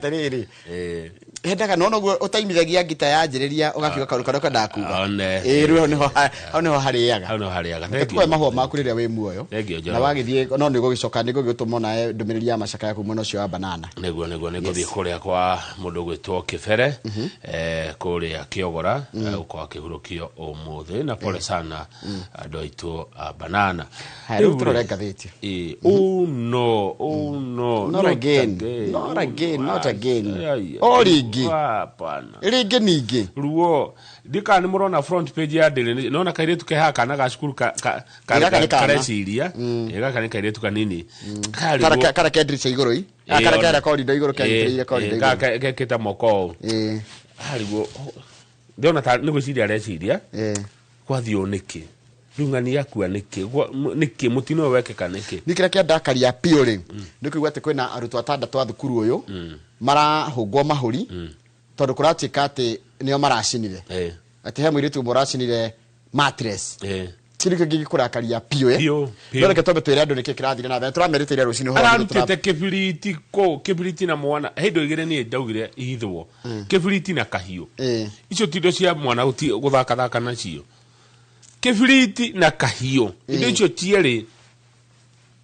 Atiriri, hendaga no noguo utaimithagia ngita yanjĩrĩria ũgakiuga kaũndũ karĩa ũkwendaga kuga. One. Ĩĩ, rĩu hau nĩho hau nĩho harĩaga. Hau nĩho harĩaga. Reke tuoe mahũa maku rĩrĩa wĩ muoyo. Thank you, Na Njoroge. wagĩthiĩ no nĩ ũgũgĩcoka nĩ ngũgĩtũma onawe ndũmĩrĩri ya macakaya kuma mwena ũcio wa banana. Nĩguo nĩ ngũthiĩ kũrĩa kwa mũndũ ũgwĩtwo Kĩbere, kũrĩa Kĩogora, gũkorwo akĩhurũkio ũmũthĩ, na pole sana andũ aitũ a banana. Haya, rĩu tũrore ngathĩti. Oh no, oh no. Not again. Not again, not again. O rĩngĩ. Hapana. Rĩngĩ ningĩ. Ruo ndika nĩ mũrona front page ya Daily Nation. Nona kairĩtu ke haha kana ga cukuru Ĩ, gaka nĩ kana. kareciria. Ĩ, gaka nĩ kairĩtu kanini. Kara kara ke ndirisha igũrũ i. Ah, kara kera korido igũrũ kenyitĩrĩire korido igũrũ. Gekĩte moko ũũ. Hariguo ndĩrona ta nĩ gwĩciria areciria. Kwathiĩ ũũ nĩkĩ, rĩu ng'ani yakua nĩkĩ? Nĩkĩ mũtino ũyũ wekĩka nĩkĩ? Nĩ kĩrĩa kĩandakaria biũ rĩ, nĩ kũigua atĩ kwĩna arutwo atandatũ a thukuru ũyũ marahũngwo mahũri tondũ kũratuĩka atĩ nĩo maracinire. Atĩ he mũirĩtu ũmwe ũracinire mattress. Kĩndũ kĩngĩ gĩkũrakaria biũ, eh? Biũ, biũ. No reke twambe twĩre andũ nĩkĩ kĩrathire na mbere. Tũramerĩte ira rũcinĩ ũhoro witũ. Ararutĩte kĩbiriti kũ kĩbiriti na mwana hĩndĩ igĩrĩ niĩ ndaugire ihithwo kĩbiriti na kahiũ. Icio ti indo cia mwana gũthakathaka nacio, kĩbiriti na kahiũ, indo icio cierĩ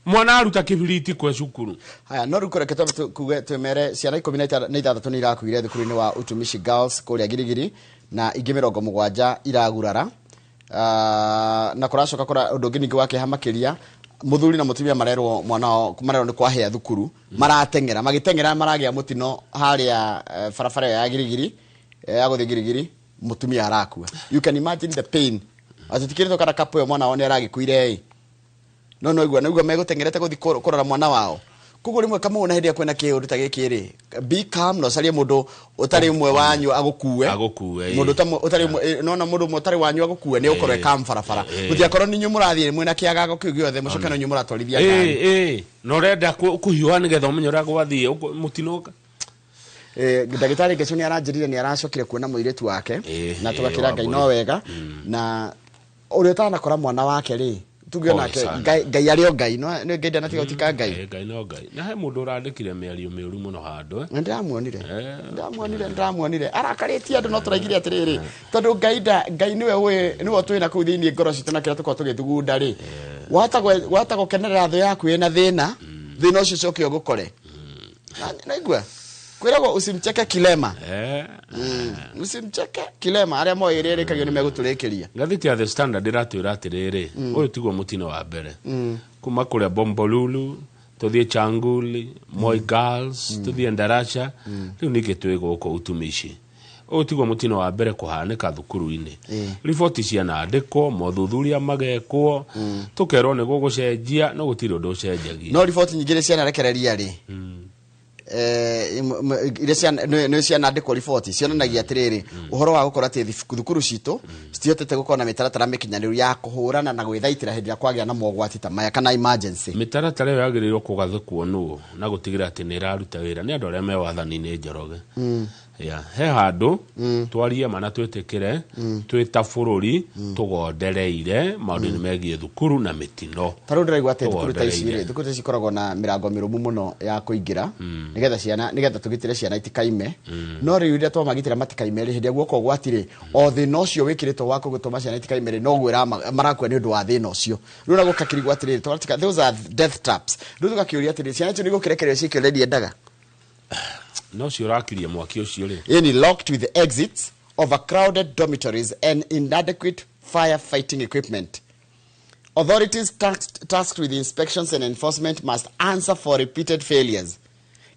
mwana aruta kĩbiriti kwe cukuru. Haya, no rĩu kũreke twambe kuge twĩmere ciana 16 nĩ irakuire thukuru-inĩ wa Utumishi Girls kũrĩa Girigiri, na ingĩ 70 iragurara. Na kũracoka kũra ũndũ ũngĩ ningĩ wa kĩeha makĩria, mũthuri na mũtumia marerwo mwana wao marerwo nĩ kwahĩa thukuru, marateng'era magĩteng'era maragĩa mũtino harĩa, barabara ĩyo ya Girigiri, ya gũthiĩ Girigiri, mũtumia arakua. You can imagine the pain atĩ tikĩrĩtwo kana kapo ĩyo mwana wao nĩ aragĩkuire ĩ, no no igua nĩguo megũteng'erete gũthiĩ kũrora mwana wao. Koguo rĩmwe kamũna hĩndĩ ĩrĩa kwĩna kĩũndũ ta gĩkĩ rĩ, be calm na ũcarie mũndũ ũtarĩ ũmwe wanyu agũkue. Agũkue, ĩ. Mũndũ ũtarĩ ũmwe, nona mũndũ ũmwe ũtarĩ wanyu agũkue nĩ ũkorwo calm barabara. Gũtigakorwo nĩ inyuĩ mũrathiĩ mwĩna kĩagago kĩu gĩothe, mũcoke no inyuĩ mũratwarithia ngari. Na ũrenda kũhiũha nĩgetha ũmenye ũrĩa gwathiĩ, mũtino ũka. Ndagĩtarĩ Ngeco nĩ aranjĩrire nĩ aracokire kuona mũirĩtu wake, na tũgakĩra Ngai no Wambũi. wega. Na ũrĩa ũtanakora mwana wake rĩ, tuge Pole onake sana. Ngai arĩ o Ngai, no nĩ Ngai ndanatiga gũtuĩka Ngai. Ngai no Ngai. Na he mũndũ ũrandĩkire mĩario mĩũru mũno handũ, eh. Nĩ ndĩramuonire. Ndĩramuonire, ndĩramuonire. Arakarĩtie andũ, no tũraigire atĩrĩrĩ, tondũ Ngai nda, Ngai nĩwe ũĩ, nĩwe twĩ na kũu thĩinĩ ngoro citũ na kĩrĩa tũkoragwo tũgĩthugunda rĩ. Wahota gũkenerera thũ yaku ĩna thĩna, thĩna ũcio ũcoke ũgũkore. Na naigua kwĩragwo usimcheke kilema. Usimcheke kilema, arĩa moĩ ĩrĩa ĩrĩkagio nĩ megũtũrĩkĩria. Ngathĩti ya The Standard ĩratwĩra atĩrĩrĩ, ũyũ tiguo mũtino wa mbere. Kuma kũrĩa Bombolulu, tũthiĩ Changuli, Moi Girls, tũthiĩ Ndarasha, rĩu ningĩ twĩ gũkũ Utumishi. Ũyũ tiguo mũtino wa mbere kũhanĩka thukuru-inĩ. Riboti cianandĩkwo, mothuthuria magekwo, tũkerwo nĩ gũgũcenjia, no gũtirĩ ũndũ ũcenjagia. No riboti nyingĩ iria cianarekereria rĩ, iria nĩ cianandĩkwo riboti cionanagia atĩrĩrĩ, ũhoro wa gũkorwo atĩ thukuru citũ citihotete gũkorwo na mĩtaratara mĩkinyanĩru ya kũhũrana na gwĩthaitĩra hĩndĩ ĩrĩa kwagĩa na mogwati ta maya kana emergency. Mĩtaratara ĩyo yagĩrĩirwo kũgathĩkwo nũ na gũtigĩrĩra atĩ nĩ ĩraruta wĩra nĩ andũ arĩa me wathani-inĩ, Njoroge. Yeah. He handũ twarie ma na twĩtĩkĩre twĩ ta bũrũri tũgondereire maũndũ-inĩ megiĩ thukuru na mĩtino. Ta rĩu ndĩraigua atĩ thukuru ta ici rĩ, Tũgondereire. thukuru ta ici ikoragwo na mĩrango mĩrũmu mũno ya kũingĩra nĩgetha ciana, nĩgetha tũgitĩre ciana itikaime. No rĩu rĩrĩa twamagitĩra matikaime rĩ, hĩndĩ ĩrĩa guoka ũgwati rĩ, o thĩna ũcio wĩkĩrĩtwo wa gũtũma ciana itikaime rĩ, noguo marakua nĩ ũndũ wa thĩna ũcio. Rĩu na gũkakĩrigwo atĩrĩrĩ, tũgatika, those are death traps. Rĩu tũgakĩũria atĩrĩrĩ, ciana icio nĩ igũkĩrekererio ciĩke ũrĩa ndiendaga? No ũcio ũrakirie mwaki ũcio rĩ. Yani locked with exits, overcrowded dormitories and inadequate firefighting equipment. Authorities tasked with inspections and enforcement must answer for repeated failures.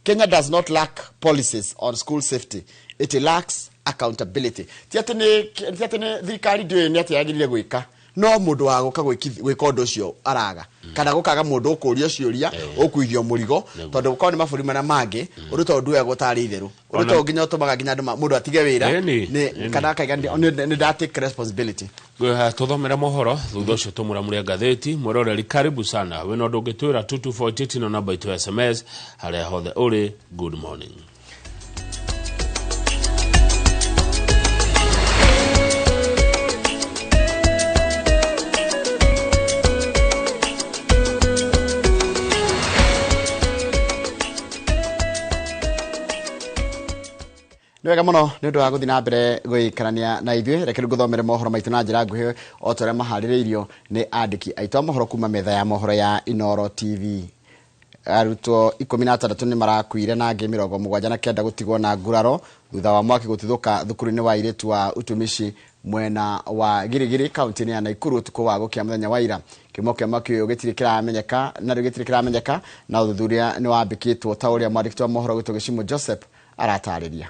Kenya does not lack policies on school safety. It lacks accountability. Ti atĩ nĩ, ti atĩ nĩ thirikari ndĩũĩ nĩ atĩ yagĩrĩire gwĩka, no mũndũ wa gũka gwĩka ũndũ ũcio araga, kana gũkaga mũndũ ũkũrio ciũria, ũkuithio mũrigo, tondũ gũkorwo nĩ mabũrũri marĩa mangĩ, ũndũ ta ũyũ nduoyagwo tarĩ itherũ. Ũndũ ta ũyũ nginya ũtũmaga nginya andũ mũndũ atige wĩra, kana akaiga nĩ nda take responsibility. Tũthomere mohoro thutha ũcio tũmũramũre ngathĩti. Mwĩroreri, karibu sana, wĩna ũndũ ũngĩtwĩra 2248 na namba itũ ya SMS harĩa hothe ũrĩ. Good morning. Nĩ wega mũno nĩ ũndũ wa gũthiĩ na mbere gũikarania na ithuĩ. Reke rĩu ngũthomere mohoro maitũ na njĩra nguhĩ o ta ũrĩa maharĩrĩirio nĩ andĩki aitũ a mohoro kuma metha ya mohoro ya Inooro TV. Arutwo 16 nĩ marakuire na angĩ 79 gũtigwo na nguraro thutha wa mwaki gũtuthũka thukuru-inĩ wa airĩtu wa Utumishi mwena wa Girigiri kaunti-inĩ ya Nakuru ũtukũ wa gũkĩa mũthenya wa ira. Kĩhumo kĩa mwaki ũyũ gĩtirĩ kĩramenyeka na rĩu gĩtirĩ kĩramenyeka na ũthuthuria nĩ wambĩkĩtwo ta ũrĩa mwandĩki wa mohoro witũ Gĩcimo Joseph aratarĩria.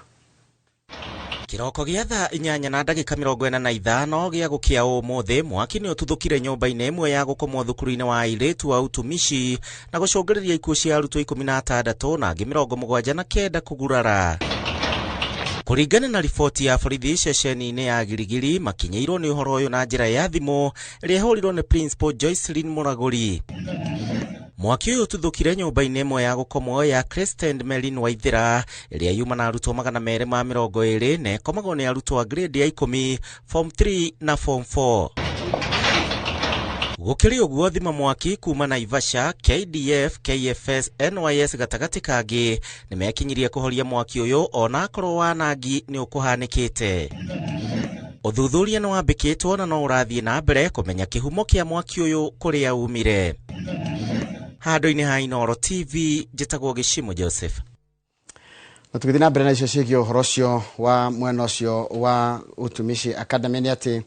Kiroko gĩa thaa 8:45 gĩa gũkĩa ũmũthĩ, mwaki nĩ ũtuthũkire nyũmba-inĩ ĩmwe ya gũkomwo thukuru-inĩ wa airĩtu wa Utumishi na gũcũngĩrĩria ikuũ cia arutwo 16 na angĩ 79 kũgurara. Kũringana na riboti ya borithi ceceni-inĩ ya Girigiri, makinyĩirwo nĩ ũhoro ũyũ na njĩra ya thimũ ĩrĩa ĩhũrirwo nĩ Principal Joycelyn Mũragũri. Mwaki ũyũ ũtuthũkire nyũmba-inĩ ĩmwe ya gũkomwo ya Crescent Melin Waithĩra ĩrĩa yuma na arutwo 220 na ĩkomagwo nĩ arutwo a grade ya 10, form 3 na form 4. Gũkĩrĩ ũguo, thima mwaki kuma Naivasha, KDF, KFS, NYS gatagatĩ kangĩ nĩ mekinyirie kũhoria mwaki ũyũ ona akorwo wanangi nĩ ũkũhanĩkĩte. Ũthuthuria nĩ wambĩkĩtwo na no ũrathiĩ na mbere kũmenya kĩhumo kĩa mwaki ũyũ kũrĩa umire. Handũ-inĩ ha Inooro TV, njĩtagwo Gĩcimo Joseph. Na tũgĩthiĩ na mbere na icio ciĩgiĩ ũhoro ũcio wa mwena ũcio wa Utumishi Academy nĩ atĩ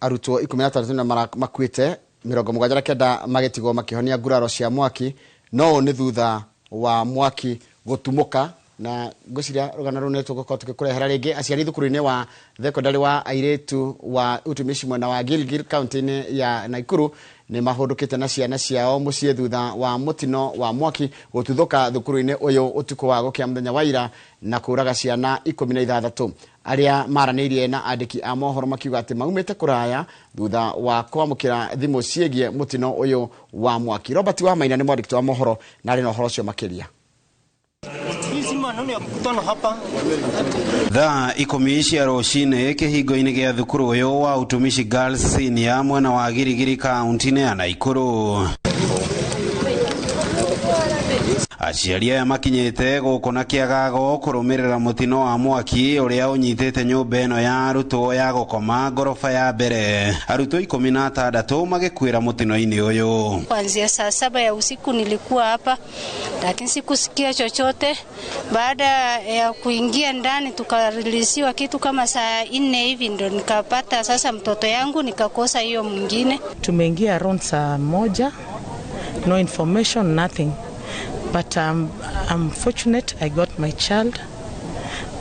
arutwo 16 nĩ makuĩte, 79 magĩtigwo makĩhonia nguraro cia mwaki, no ũũ nĩ thutha wa mwaki gũtumũka. Na ngwĩciria rũgano rũu nĩ tũgũkorwo tũgĩkũrehera rĩngĩ. Aciari thukuru-inĩ wa thekondarĩ wa airĩtu wa Utumishi mwena wa Gilgil kaunti-inĩ ya Nakuru nĩ mahũndũkĩte na ciana ciao mũciĩ thutha wa mũtino wa mwaki gũtuthũka thukuru-inĩ ũyũ ũtukũ wa gũkĩa mũthenya wa ira na kũraga ciana 16. Arĩa maranĩirie na andĩki a mohoro makiuga atĩ maumĩte kũraya thutha wa kwamũkĩra thimũ ciĩgiĩ mũtino ũyũ wa mwaki. Robert Wamaina nĩ mwandĩki wa mohoro na arĩ na ũhoro ũcio makĩria. Thaa 10 cia rũcinĩ kĩhingo-inĩ gĩa thukuru ũyũ wa Utumishi Girls Senior mwena wa Girigiri kaunti-inĩ ya Nakuru. Aciari aya makinyĩte gũkũ na kĩagago kũrũmĩrĩra mũtino wa mwaki ũrĩa ũnyitĩte nyũmba ĩno ya arutwo ya gũkoma ngoroba ya mbere. Arutwo 16 magĩkuĩra mũtino-inĩ ũyũ. Kuanzia saa 7 ya usiku nilikuwa hapa, lakini sikusikia chochote. Baada ya kuingia ndani tukareleasiwa kitu kama saa 4 hivi ndo nikapata sasa mtoto yangu, nikakosa hiyo mwingine. Tumeingia around saa 1, no information, nothing. But I'm fortunate I got my child.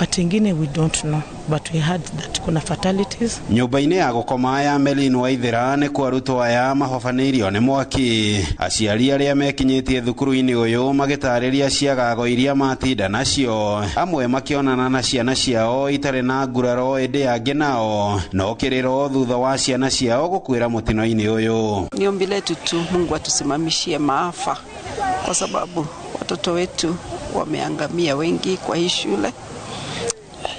But ingine we don't know. But we heard that kuna fatalities. Nyũmba-inĩ ya gũkoma ya Melin Waithĩra nĩ kwa arutwo aya mahobanĩirio nĩ mwaki. Aciari arĩa mekinyĩtie thukuru-inĩ ũyũ magĩtarĩria ciagago iria matinda nacio, amwe makĩonana na ciana ciao itarĩ na nguraro, ĩndĩ angĩ nao no kĩrĩro thutha wa ciana ciao gũkuĩra mũtino-inĩ ũyũ. Ni ombi letu tu Mungu atusimamishie maafa, kwa sababu watoto wetu wameangamia wengi kwa hii shule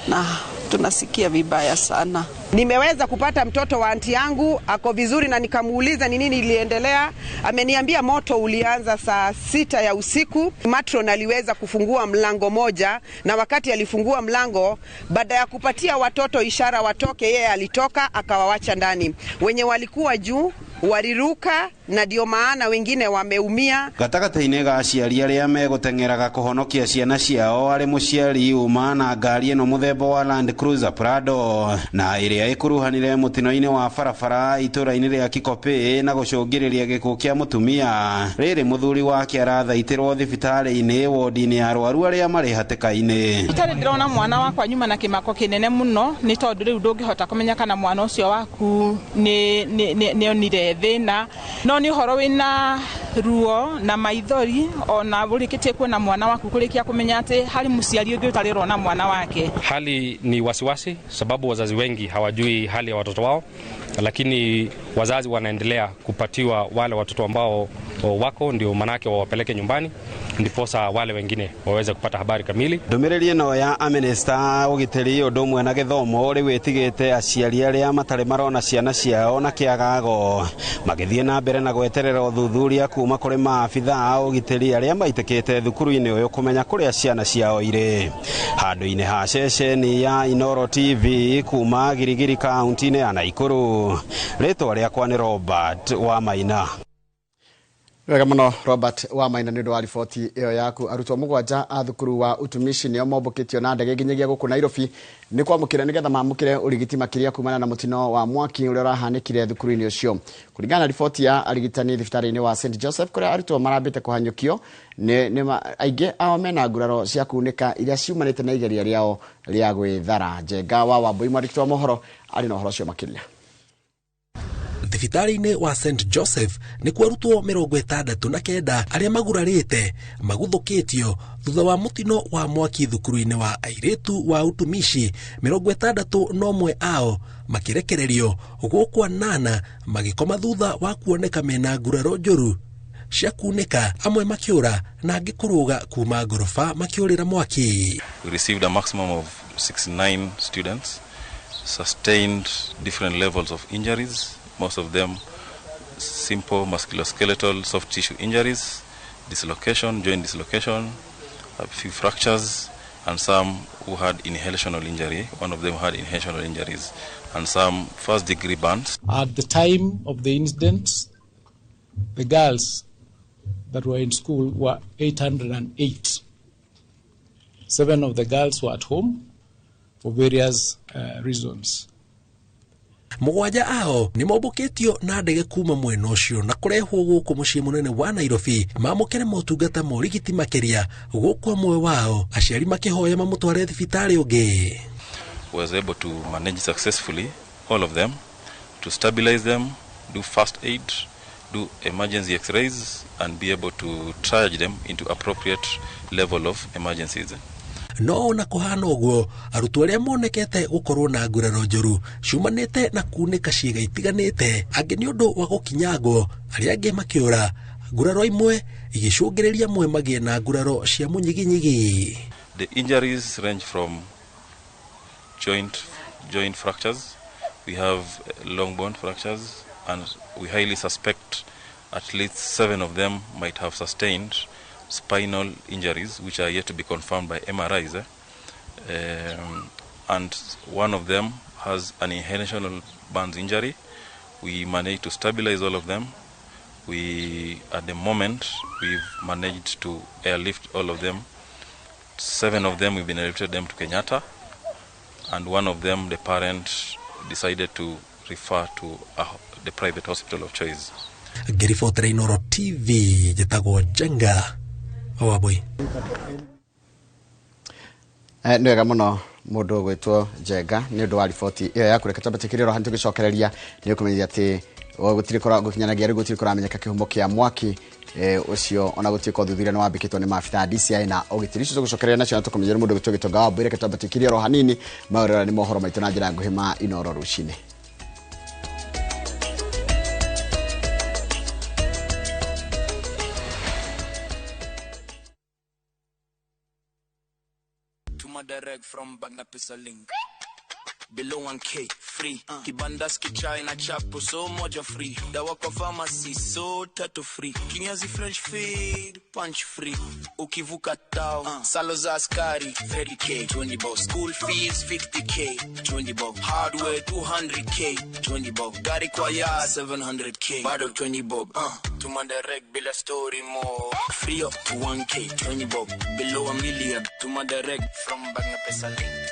na tunasikia vibaya sana. Nimeweza kupata mtoto wa anti yangu ako vizuri, na nikamuuliza ni nini iliendelea. Ameniambia moto ulianza saa 6 ya usiku. Matron aliweza kufungua mlango moja, na wakati alifungua mlango, baada ya kupatia watoto ishara watoke, yeye alitoka akawawacha ndani. Wenye walikuwa juu waliruka, na ndio maana wengine wameumia. Gatagatĩ-inĩ ga aciari arĩa megũteng'eraga kũhonokia ciana ciao arĩ mũciari uma na ngari ĩno mũthemba wa Land Cruiser Prado na ĩrĩa ĩkuruhanire mũtino-inĩ wa barabara itũra-inĩ rĩa Kikopĩ na gũcũngĩrĩria gĩkuũ kĩa mũtumia. Rĩrĩ mũthuri wake arathaitĩrwo thibitarĩ-inĩ wodi-inĩ ya arwaru arĩa marĩ hatĩka-inĩ. Itarĩ ndĩrona mwana wakwa nyuma na kĩmako kĩnene mũno, nĩ tondũ rĩu ndũngĩhota kũmenya kana mwana ũcio waku nĩ onire thĩna. No nĩ ũhoro wĩna ruo na maithori ona ũrĩkĩtie kuona mwana waku kũrĩkia kũmenya atĩ harĩ mũciari ũngĩ ũtarĩ ũrona mwana wake. Hali ni wasiwasi sababu wazazi wengi hawajui hali ya watoto wao, lakini wazazi wanaendelea kupatiwa wale watoto ambao wako ndio manake wawapeleke nyumbani ndiposa wale wengine waweze kupata habari kamili. Ndũmĩrĩri ĩno ya Amnesty ũgitĩri ũndũ ũmwe na gĩthomo rĩu ĩtigĩte aciari arĩa matarĩ marona ciana ciao na kĩagago magĩthiĩ na mbere na gweterera ũthuthuria kuona kuma kũrĩ maabitha a ũgitĩri arĩa maitĩkĩte thukuru-inĩ ũyũ kũmenya kũrĩa ciana ciao irĩ. Handũ-inĩ ha ceceni ya Inooro TV kuma Girigiri kaunti-inĩ ya Naikuru, rĩtwa rĩakwa nĩ Robert Wamaina. Wega muno Robert Wamaina nĩ ũndũ wa riboti ĩyo yaku. Arutwo 7 a thukuru wa utumishi nĩo mombũkĩtio na ndege nginyagia gũkũ Nairobi nĩ kwamũkĩra nĩgetha mamũkĩre ũrigiti makĩria kumana na mũtino wa mwaki ũrĩa ũrahanĩkire thukuru-inĩ ũcio. Kũringana na riboti ya arigitani thibitarĩ-inĩ wa St Joseph kũrĩa arutwo marambĩte kũhanyũkio nĩ aingĩ ao mena nguraro cia kunĩka iria ciumanĩte na igeria rĩao rĩa gwĩthara. Njenga wa Wambui mwandĩki wa mohoro arĩ na ũhoro ũcio makĩria. Thibitarĩ-inĩ wa St Joseph nĩkuo arutwo 69 arĩa magurarĩte maguthũkĩtio thutha wa mũtino wa mwaki thukuru-inĩ wa airĩtu wa utumishi. 61 ao makĩrekererio gũkũ 8 magĩkoma thutha wa kuoneka mena nguraro njũru cia kunĩka, amwe makĩũra na angĩ kũrũga kuma ngoroba makĩũrĩra mwaki. We received a maximum of 69 students sustained different levels of injuries, most of them simple musculoskeletal soft tissue injuries, dislocation, joint dislocation, a few fractures, and some who had inhalational injury. One of them had inhalational injuries, and some first degree burns. At the time of the incident, the girls that were in school were 808. 7 of the girls were at home for various reasons. 7 ao nĩ mombũkĩtio na ndege kuma mwena ũcio na kũrehwo gũkũ mũciĩ mũnene wa Nairobi mamũkĩre motungata ma ũrigiti makĩria, gũkũ amwe wao aciari makĩhoya mamũtware thibitarĩ ũngĩ. Was able to manage successfully all of them, to stabilize them, do first aid, do emergency x-rays, and be able to triage them into appropriate level of emergencies. No ona kũhana ũguo, arutwo arĩa monekete gũkorwo na nguraro njũru ciumanĩte na kunĩka ciĩga itiganĩte, angĩ nĩ ũndũ wa gũkinyangwo, arĩa angĩ makĩũra, nguraro imwe igĩcũngĩrĩria amwe magĩe na nguraro cia mũnyiginyigi. The injuries range from joint fractures, we have long bone fractures, and we highly suspect at least 7 of them might have sustained spinal injuries, which are yet to be confirmed by MRIs, and one of them has an inhalational burns injury. We managed to stabilize all of them. We, at the moment, we've managed to airlift all of them. 7 of them, we've been airlifted them to Kenyatta, and one of them, the parent decided to refer to the private hospital of choice. Ngĩribotera Inooro TV, njĩtagwo Njenga Wambui. Nĩ wega mũno mũndũ ũgwĩtwo Njenga nĩ ũndũ wa riboti ĩyo yaku. Reke twambe tũkĩrĩre o hanini tũgĩcokereria nĩ ũkũmenyithia atĩ gũtirĩ gũkinyanagia rĩu gũtirĩ kũramenyeka kĩhumo kĩa mwaki ũcio, ona gũtuĩka ũthuthuria nĩ wambĩkĩtwo nĩ maabitha a DCI na ũgitĩri. Icio tũgũcokereria nacio na tũkũmenyithia nĩ mũndũ ũgwĩtwo Gĩtonga Wambui. Reke twambe tũkĩrĩre o hanini maũrĩra nĩ mohoro maitũ na njĩra nguhĩ ma Inooro rũcinĩ. Direct from Bagna Pesa link. Below 1K free. Kibandas kichai na chapo so moja free. Dawa kwa pharmacy so tatu free. Kinyazi French feed punch free. Ukivuka tao salo za askari 30K 20 bob. School fees 50K 20 bob. Hardware 200K 20 bob. Gari kwa ya 700K bado 20 bob. Tuma direct bila story more. Free up to 1K 20 bob. Below a million. Tuma direct from Bagna Pesa link.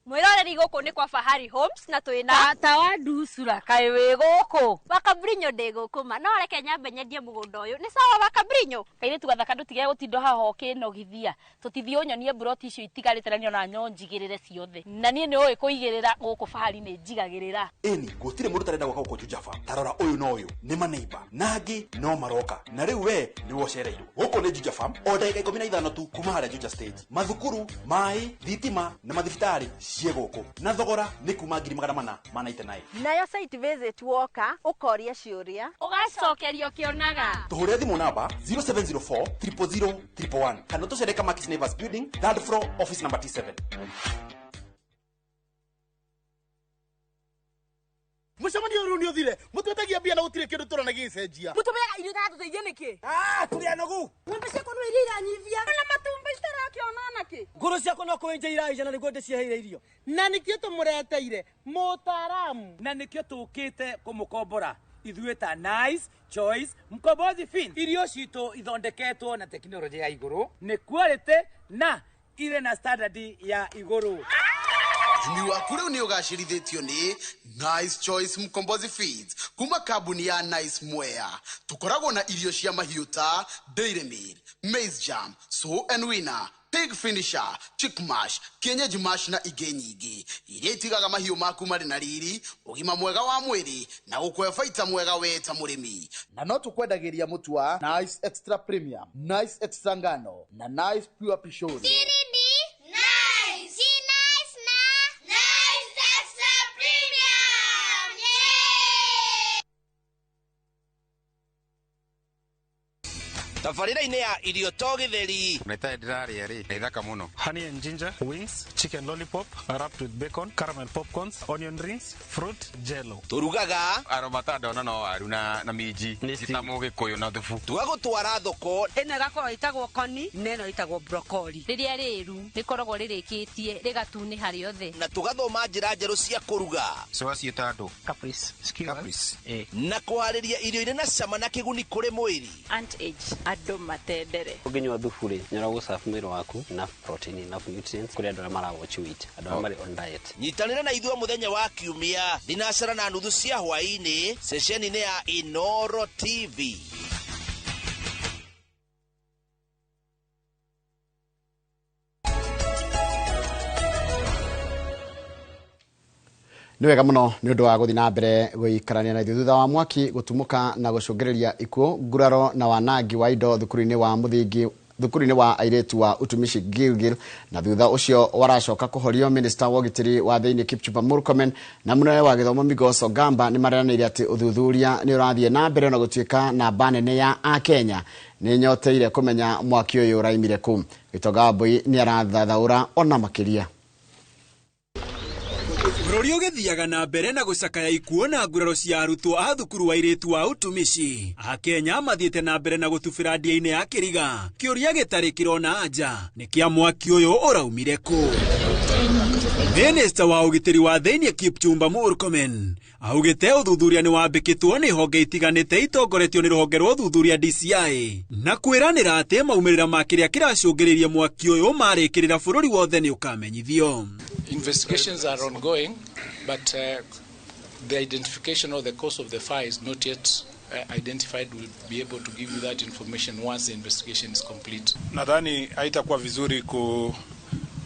Mwiroreri gũkũ nĩ kwa Fahari Homes na twĩna tata wa nducura kaĩ wĩ gũkũ Wakabrinyo ndĩ gũkũ ma no reke nyambe nyendie mũgũnda ũyũ nĩ sawa Wakabrinyo. Kairĩtu gathaka ndũtige gũtinda haha ũkĩnogithia tũtithiĩ ũnyonie mburoti icio itigarĩte na nĩona nyonjigĩrĩre ciothe na niĩ nĩ ũĩ kũigĩrĩra gũkũ Fahari nĩ njigagĩrĩra. Ĩni gũtirĩ mũndũ ũtarenda gwaka gũkũ Juja Farm. Ta rora ũyũ na ũyũ nĩ maneiba na angĩ no maroka na rĩu we nĩwe ũcereirwo. Gũkũ nĩ Juja Farm o ndagĩka 15 tu kuma harĩa Juja stage. Mathukuru, maĩ, thitima na mathibitarĩ ciĩ gũkũ na thogora nĩ kuma 499. Nayo site visit woka ũkoria ciũria ũgacokerio kĩonaga. Tũhũrĩre thimũ namba 0704 000 111 kana tũcere Kamakis Neighbors Building, third floor, office number T7. Mũcemanio ũyũ nĩ ũthire mũtwetagia mbia na gũtirĩ kĩndũ tũrona gĩgĩcenjia. Mũtũmĩaga irio itaratũteithia nĩkĩ? Tũrĩ anogu. Ng'ombe ciakwa no iria iranyivia na matumbĩ citarakĩona nakĩ. Ngũrũ ciakwa no kũwenja iraija na nĩguo ndĩciheire irio. Na nĩkĩo tũmũreteire mũtaaramu. Na nĩkĩo tũkĩte kũmũkombora ithuĩ ta Nice Choice Mkombozi Fin. Irio citũ ithondeketwo na tekinoronjĩ ya igũrũ, nĩ quality na irĩ na standard ya igũrũ. Ũrĩmi waku rĩu nĩ ũgacĩrithĩtio nĩ Nice Choice Mkombozi Feeds kuma kambuni ya Nice Mwea. Tũkoragwo na irio cia mahiũ ta Dairy Meal, Maize Jam, Sow and Winner, Pig Finisher, Chick Mash, Kienyeji Mash na ingĩ nyingĩ iria itigaga mahiũ maku marĩ na riri, ũgima mwega wa mwĩrĩ na gũkũhe baita mwega we ta mũrĩmi. Na no tũkwendagĩria mũtu wa Nice Extra Premium, Nice Extra Ngano na Nice Pure Pishori. Tabarĩra-inĩ ya irio to gĩtheri. Nĩ ndĩrarĩa rĩ, nĩ thaka mũno. Honey and ginger wings, chicken lollipop wrapped with bacon, caramel popcorns, onion rings, fruit jello. Tũrugaga aromata ndona no waru na minji ta mũgĩkũyũ na thubu. Tũgagũtwara thoko. Ĩno ĩgakorwo ĩtagwo koni na ĩno ĩtagwo brokoli. Rĩrĩa rĩru rĩkoragwo rĩrĩkĩtie rĩgatunĩha rĩothe. Na tũgathoma njĩra njerũ cia kũruga. Coa ciĩta andũ. Caprice. Caprice. Na kũharĩria irio irĩ na cama na kĩguni kũrĩ mwĩrĩ. Ant age andũ matendere. Ũngĩnyua thubu rĩ, nĩ ũragũ mwĩrĩ waku enough protein, enough nutrients kũrĩ andũ arĩa mara watch weight, andũ arĩa marĩ on diet. Nyitanĩra na ithuĩ mũthenya wa kiumia 4:30 cia hwaĩ-inĩ ceceni-inĩ ya Inoro TV. Nĩ wega mũno nĩ ũndũ wa gũthiĩ na mbere gũikarania na ithuĩ thutha wa mwaki gũtumũka na gũcũngĩrĩria ikuũ, nguraro na wanangi wa indo thukuru-inĩ wa mũthingi thukuru-inĩ wa airĩtu wa Utumishi Gilgil, na thutha ũcio waracoka kũhorio. Minista wa ũgitĩri wa thĩinĩ Kipchumba Murkomen na mũnene wa gĩthomo Migos Ogamba nĩ mareranĩire atĩ ũthuthuria nĩ ũrathiĩ na mbere na gũtuĩka namba nene ya Akenya nĩ nyoteire kũmenya mwaki ũyũ ũraimire kũ. Gĩtonga Wambui nĩ arathathaũra ona makĩria. Bũrũri ũgĩthiaga na mbere na gũcakaya ikuũ na nguraro cia arutwo a thukuru wa airĩtu wa Utumishi. Akenya mathiĩte na mbere na gũtubĩra ndia-inĩ ya kĩriga. Kĩũria gĩtarĩ kĩrona anja nĩ kĩa mwaki ũyũ ũraumire kũ. Minista wa ũgitĩri wa thĩinĩ Kipchumba Murkomen augĩte ũthuthuria nĩ wambĩkĩtwo nĩ honge itiganĩte itongoretio nĩ rũhonge rwa ũthuthuria DCI na kwĩranĩra atĩ maumĩrĩra ma kĩrĩa kĩracũngĩrĩirie mwaki ũyũ marĩkĩrĩra bũrũri wothe nĩ ũkamenyithio. Investigations are ongoing, but the identification of the cause of the fire is not yet identified. We'll be able to give you that information once the investigation is complete. Nadhani haitakuwa vizuri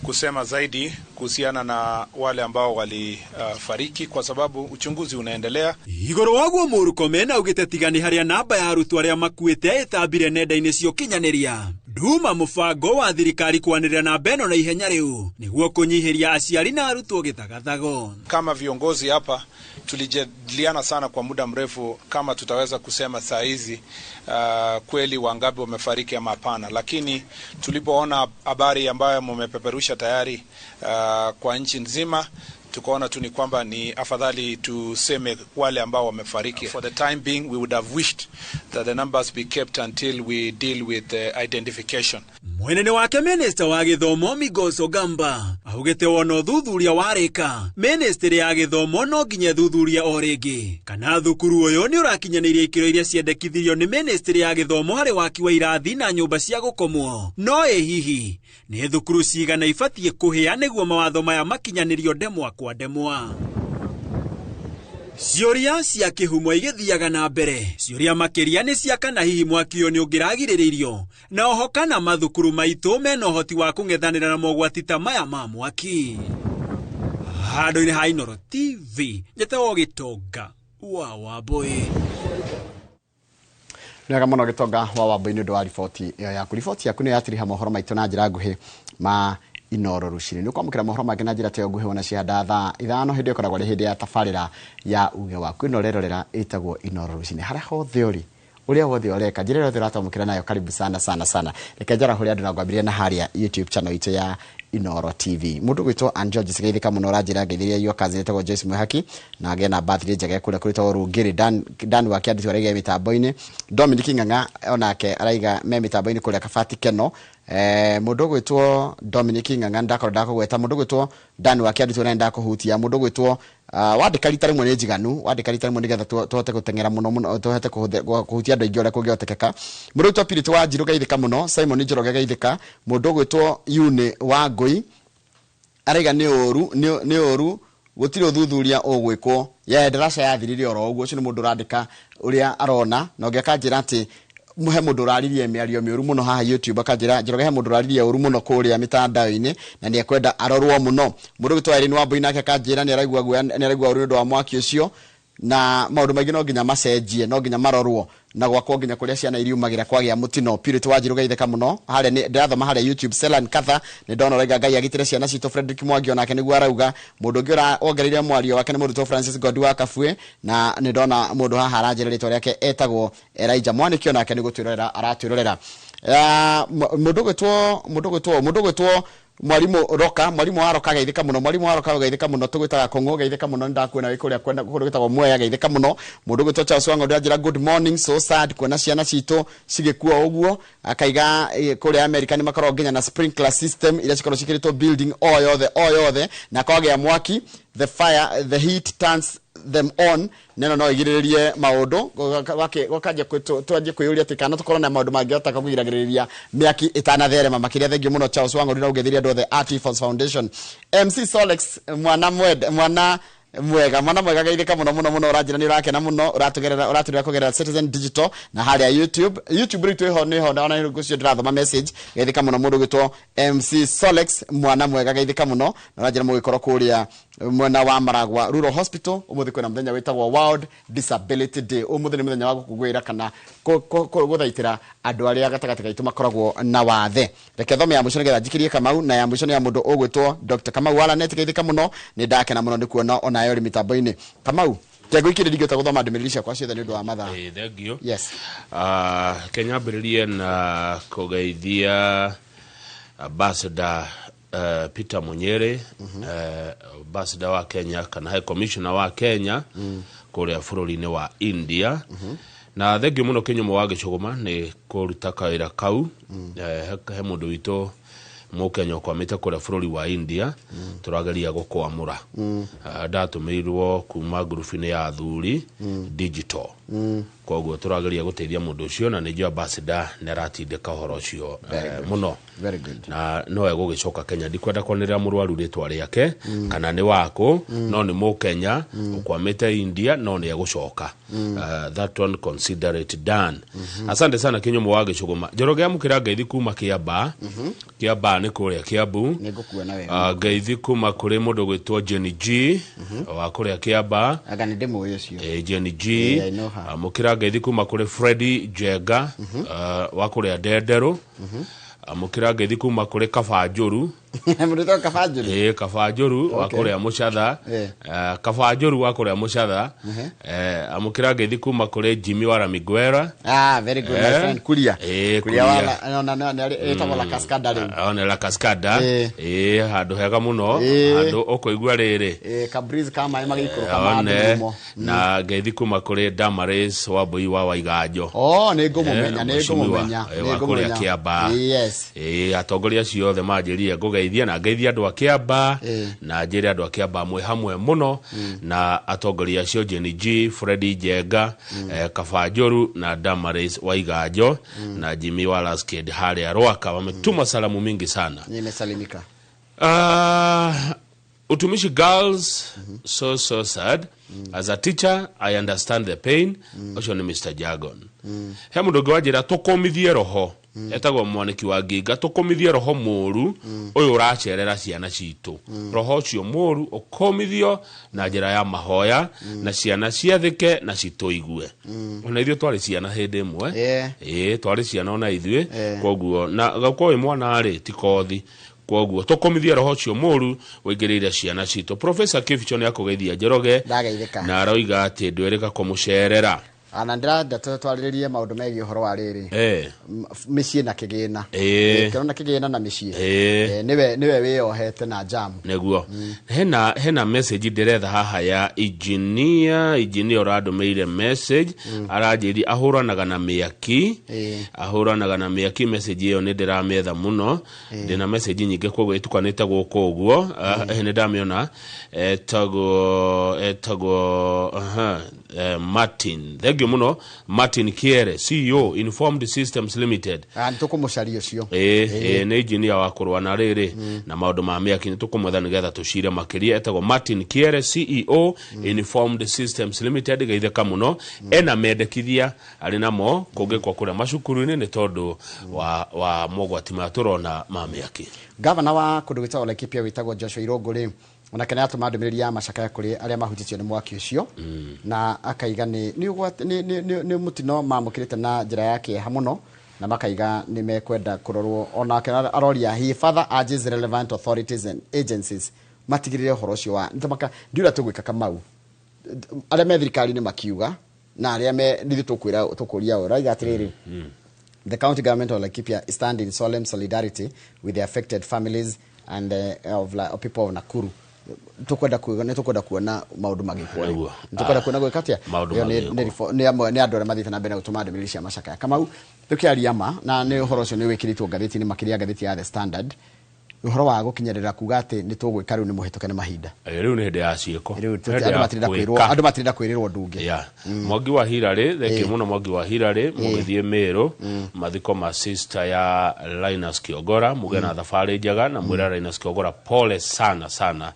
kusema zaidi kuhusiana na wale ambao walifariki kwa sababu uchunguzi unaendelea. Igũrũ waguo Murkomen augĩte tigani harĩa namba ya arutwo arĩa makuĩte ĩtambire nenda-inĩ cia ũkinyanĩria. Nduma mũbango wa thirikari kwanĩrĩra namba ĩno na ihenya rĩu nĩguo kũnyihĩria aciari na arutwo gĩthagathago. Kama viongozi hapa tulijadiliana sana kwa muda mrefu kama tutaweza kusema saa hizi kweli wangapi wamefariki ama hapana, lakini tulipoona habari ambayo mmepeperusha tayari kwa nchi nzima, tukaona tu ni kwamba ni afadhali tuseme wale ambao wamefariki. For the time being we would have wished that the numbers be kept until we deal with the identification. Mwenene wake minista wa gĩthomo Migos Ogamba augĩte wona ũthuthuria warĩka, ministry ya gĩthomo no nginya thuthuria o rĩngĩ kana thukuru ũyũ nĩ ũrakinyanĩirie ikĩro iria ciendekithirio nĩ ministry ya gĩthomo harĩ waki wa irathi na nyũmba cia gũkomwo. No ĩ hihi nĩ thukuru cigana ibatiĩ kũhĩa nĩguo mawatho maya makinyanĩrio ndemwa kwa ndemwa? Ciũria cia kĩhumo igĩthiaga na mbere. Ciũria makĩria nĩ cia kana hihi mwaki ũyũ nĩ ũngĩragirĩrĩirio, na oho kana mathukuru maitũ mena ũhoti wa kũng'ethanĩra na mogwati ta maya ma mwaki. Handũ-inĩ ha Inoro TV, njĩtagwo Gĩtonga wa Wambui. Nĩ wega mũno Gĩtonga wa Wambui nĩ ũndũ wa riboti ĩyo yaku. Riboti yaku nĩyo yatiriha mohoro maitũ na njĩra nguhĩ ma Inoro rũcinĩ. Nĩ ũkwamũkĩra mohoro mangĩ na njĩra ta ĩyo nguhĩ wona ciahanda thaa 5 hĩndĩ ĩkoragwo ĩrĩ hĩndĩ ya tabarĩra ya uge waku. Ĩno ũrerorera ĩtagwo Inoro rũcinĩ. Harĩa hothe ũrĩ, ũrĩa wothe ũreka, njĩra ĩrĩa yothe ũratwamũkĩra nayo, karibu sana sana sana. Reke njarahũre andũ na ngwambĩrĩrie na harĩa YouTube channel itũ ya Inoro TV. Mundu gwitwo Ann George sigeithika muno ranjira ngeithiria yo kazi etagwo Joyce Mwehaki na agĩe na birthday njega kũrĩa kũrĩtagwo Rũngĩrĩ. Dan wa kĩandĩki araiga mĩtambo-inĩ. Dominic Ng'ang'a onake araiga me mĩtambo-inĩ kũrĩa Kabati Keno. Mundu gwitwo Dominic Ng'ang'a ndakorwo ndakũgweta. Mundu gwitwo Dan wa kĩandĩki na ndakũhutia. Mundu gwitwo wandĩka rita rĩmwe nĩ njiganu, wandĩka rita rĩmwe nĩgetha tũhote gũteng'era mũno mũno, tũhote kũhutia andũ aingĩ ũrĩa kũngĩhotekeka. Mũndũ gwĩtwo Purity wa Njirũ geithĩka mũno, Simon Njoroge geithĩka. Mũndũ gwĩtwo Yune wa Ngũi araiga nĩ ũru, nĩ ũru gũtirĩ ũthuthuria ũgwĩkwo. Ye ndaraca yathirire oro ũguo. Ũcio nĩ mũndũ ũrandĩka ũrĩa arona, na ũngĩ akanjĩra atĩ he mũndũ ũraririe mĩario mĩũru mũno haha YouTube, akanjĩra Njoroge he mũndũ ũraririe ũru mũno kũrĩa mĩtandao-inĩ na nĩ ekwenda arorwo mũno. Mũndũ gwĩtwo Irene Wambui nake akanjĩra nĩ araigua guoya, nĩ araigua ũru nĩ ũndũ wa mwaki ũcio, na maũndũ maingĩ no nginya macenjie, no nginya marorwo na gwakwo nginya kũrĩa ciana iriumagĩra kwagĩa mũtino. Purity wa Njirũ geithĩka mũno. Harĩa nĩ ndĩrathoma harĩa YouTube Selan Katha nĩ ndona ũraiga Ngai agitĩre ciana citũ. Frederick Mwangi onake nĩguo arauga. Mũndũ ũngĩ wongereire mwario wake nĩ mũrutwo Francis Godi wa Kabue, na nĩ ndona mũndũ haha aranjĩra rĩtwa rĩake etagwo Elijah Mwaniki, onake nĩ gũtwĩrorera aratwĩrorera. Mũndũ gwĩtwo Mwalimu Roka, mwalimu wa Roka geithĩka mũno, mwalimu wa Roka geithĩka mũno, tũgwĩtaga Kong'o geithĩka mũno, nĩ ndakuona wĩ kũrĩa kwenda kũndũ gwĩtagwo Mwea geithĩka mũno. Mũndũ gwĩtwo Charles Wang'ondu anjĩra good morning, so sad kuona ciana citũ cigĩkua ũguo. Akaiga kũrĩa America nĩ makoragwo nginya na sprinkler system iria cikoragwo ciĩkĩrĩtwo building o yothe o yothe, na kwagĩa mwaki the fire, the heat turns them on, neno no igirĩrĩrie maũndũ. Gwakanjia twanjie kwĩyũria atĩ kana tũkorwo na maũndũ mangĩhota kũgiragĩrĩria mĩaki ĩtanatherema makĩria. Thengiũ mũno Charles Wang'ondu na ũngĩthiria andũ othe a T-Force Foundation. MC Solex mwana mwega, mwana mwega geithĩka mũno mũno mũno, ũranjĩra nĩ ũrakena mũno, ũratũgerera ũratũrĩra kũgerera Citizen Digital na harĩa YouTube. YouTube rĩu twĩho nĩho ona ũcio ndĩrathoma message. Geithĩka mũno mũndũ gwĩtwo MC Solex mwana mwega geithĩka mũno, na ũranjĩra mũgĩkorwo kũrĩa mwena wa Maragwa Rural Hospital. Ũmũthĩ kwĩna mũthenya wĩtagwo World Disability Day. Ũmũthĩ nĩ mũthenya wa gũkũngũĩra kana gũthaitĩra andũ arĩa gatagatĩ gaitũ makoragwo na wathe. Reke thome ya mũico nĩgetha njikĩrie Kamau, na ya mũico nĩ ya mũndũ ũgwĩtwo Dr. Kamau Walanet geithĩka mũno, nĩ ndakena mũno nĩ kuona onayo rĩ mĩtambo-inĩ. Kamau kĩango ikĩrĩ ndingĩhota gũthoma ndũmĩrĩri ciakwa ciothe nĩ ũndũ wa mathaa. Thank you. Yes. Kenya ambĩrĩrie na kũgeithia ambassador Peter Munyere, ambassador wa Kenya kana high commissioner wa Kenya kũrĩa bũrũri-inĩ wa India. Na thengiũ mũno Kĩnyũmũ wa Gĩcũgũma nĩ kũruta kawĩra kau. He mũndũ witũ Mũkenya ũkwamĩte kũrĩa bũrũri wa India, tũrageria gũkwamũra. Ndatũmĩirwo kuma ngurubu-inĩ ya athuri digital, koguo tũrageria gũteithia mũndũ ũcio, na nĩnjũĩ ambassador nĩ aratindĩka ũhoro ũcio mũno. Very good. Na no egũgĩcoka Kenya. Ndikwenda kwanĩrĩra mũrwaru rĩtwa rĩake kana nĩ wakũ, no nĩ Mũkenya ũkwamĩte India, no nĩ egũcoka. That one, consider it done. Asante sana Kĩnyũmũ wa Gĩcũgũma. Njoroge amũkĩra ngeithi kuma Kĩamba. Kĩamba nĩ kũrĩa Kĩambu. Nĩ ngũkuona wega. Ngeithi kuma kũrĩ mũndũ gwĩtwo Jenny G wa kũrĩa Kĩamba. Anga nĩ ndĩmũĩ ũcio. Jenny G. Yeah, I know her. Amũkĩra ngeithi kuma kũrĩ Freddy Njenga wa kũrĩa Ndenderũ. Amũkĩra ngeithi kuma kũrĩ Kabanjũru. Mũndũ wĩtagwo Kabanjũru? Ĩ, Kabanjũru wa kũrĩa Mũcatha. Kabanjũru wa kũrĩa Mũcatha. Amũkĩra ngeithi kuma kũrĩ Jimmy wa Ramiguera. Ah, very good, my friend Kuria. Kuria. Kuria wa no no no ĩtagwo La Cascada rĩu. One La Cascada. Handũ hega mũno, handũ ũkũigua rĩrĩ. Ka breeze ka maĩ magĩikũrũka ma One ndurumo. Na ngeithi kuma kũrĩ Damaris wa Mbui wa Waiganjo. Oh, nĩ ngũmũmenya, nĩ Mheshimiwa, ngũmũmenya, nĩ wa kũrĩa ngũmũmenya. Kĩamba. Yes. Atongoria acio othe manjĩrire ngũgeithia, na ngeithia andũ a Kĩamba, na njĩre andũ a Kĩamba mwĩ hamwe mũno, na atongoria acio Jenny G, Freddy Njenga, Kabanjũru na Damaris Waiganjo na Jimmy wa Laskid harĩa Rwaka wametuma salamu mingi sana. Nimesalimika. Utumishi Girls, so so sad. As a teacher, I understand the pain. Ũcio nĩ Mr. Jargon. He mũndũ ũngĩ wanjĩra tũkũmithie roho, etagwo mwaniki wa nginga, tũkũmithie roho mũru ũyũ ũracerera ciana citũ. Roho ũcio mũru ũkũmithio na njĩra ya mahoya, na ciana ciathĩke na citũigue. Ona ithuĩ twarĩ ciana hĩndĩ ĩmwe. Ĩĩ, twarĩ ciana ona ithuĩ. Koguo na gũkorwo wĩ mwana rĩ ti kothi, koguo tũkũmithie roho ũcio mũru ũingĩrĩire ciana citũ. Professor Kibicho nĩ akũgeithia Njoroge Ndageithĩka. na aroiga atĩ ndwĩrĩka kũmũcerera. Na ndĩrenda twarĩrĩrie maũndũ megiĩ ũhoro wa rĩrĩ mĩciĩ na kĩgĩna. Kĩrona kĩgĩna na mĩciĩ. Nĩwe wĩyohete na jam. Nĩguo hena message ndĩretha haha ya engineer ũrandũmĩire message, aranjĩria ahũranaga na mĩaki. Ahũranaga na mĩaki. Message ĩyo nĩ ndĩramĩetha mũno, ndĩna message nyingĩ koguo ĩtukanĩte gũkũ ũguo. Nĩ ndamĩona, etagwo Martin, thank you mũno Martin Kiere, CEO Informed Systems Limited. Nĩ tũkũmũcaria ũcio. Nĩ engineer wa kũrũa na rĩrĩ na maũndũ ma mĩaki, nĩ tũkũmwetha nĩgetha tũcire makĩria. Etagwo Martin Kiere, CEO Informed Systems Limited. Geithĩka mũno, ena mendekithia arĩ namo kũngĩkwo kũrĩa macukuru-inĩ nĩ tondũ wa mogwati maya tũrona ma mĩaki. Gavana wa kũndũ gwĩtagwo Laikipia wĩtagwo Joshua Irũngũ rĩ, onake nĩ atũma ndũmĩrĩri ya macakaya kũrĩ arĩa mahutĩtio nĩ mwaki ũcio, na akaiga nĩ mũtino mamũkĩrĩte na njĩra ya kĩeha mũno, na makaiga nĩ mekwenda kũrorwo. Onake aroria, he further urges relevant authorities and agencies matigĩrĩre ũhoro ũcio wa nĩtamaka ndiũrĩa tũgwĩka Kamau, arĩa me thirikari-inĩ makiuga na arĩa me nithuĩ tũkwĩra tũkũria ũũ raiga atĩrĩrĩ, the county government of Laikipia stand in solemn solidarity with the affected families and of people of Nakuru. Tukwenda kuona, nĩ kuona maũndũ magĩkwo. Nĩguo. Nĩ kuona gwĩka atĩa? Maũndũ Ĩyo magĩkwo. Nĩ amwe nĩ andũ arĩa mathiĩte na mbere na gũtũma ndũmĩrĩri cia macakaya. Kamau, tũkĩaria ma na nĩ ũhoro ũcio nĩ wĩkĩrĩtwo ngathĩti-inĩ, makĩria ngathĩti ya The Standard, ũhoro wa gũkinyĩrĩra kuga atĩ nĩ tũgwĩka rĩu nĩ mũhĩtũke nĩ mahinda. Rĩu nĩ hĩndĩ ya ciĩko. Rĩu Hĩndĩ andũ ya matirenda kwĩrwo, gwĩka. andũ matirenda kwĩrĩrwo ũndũ ũngĩ. Yeah. Mwangi wa Hilary, thengiũ mũno Mwangi wa Hilary, mũgĩthiĩ Meru, mathiko ma sister ya Linus Kiogora, mũgĩe na thabarĩ njega na mwĩra Linus Kiogora pole sana sana.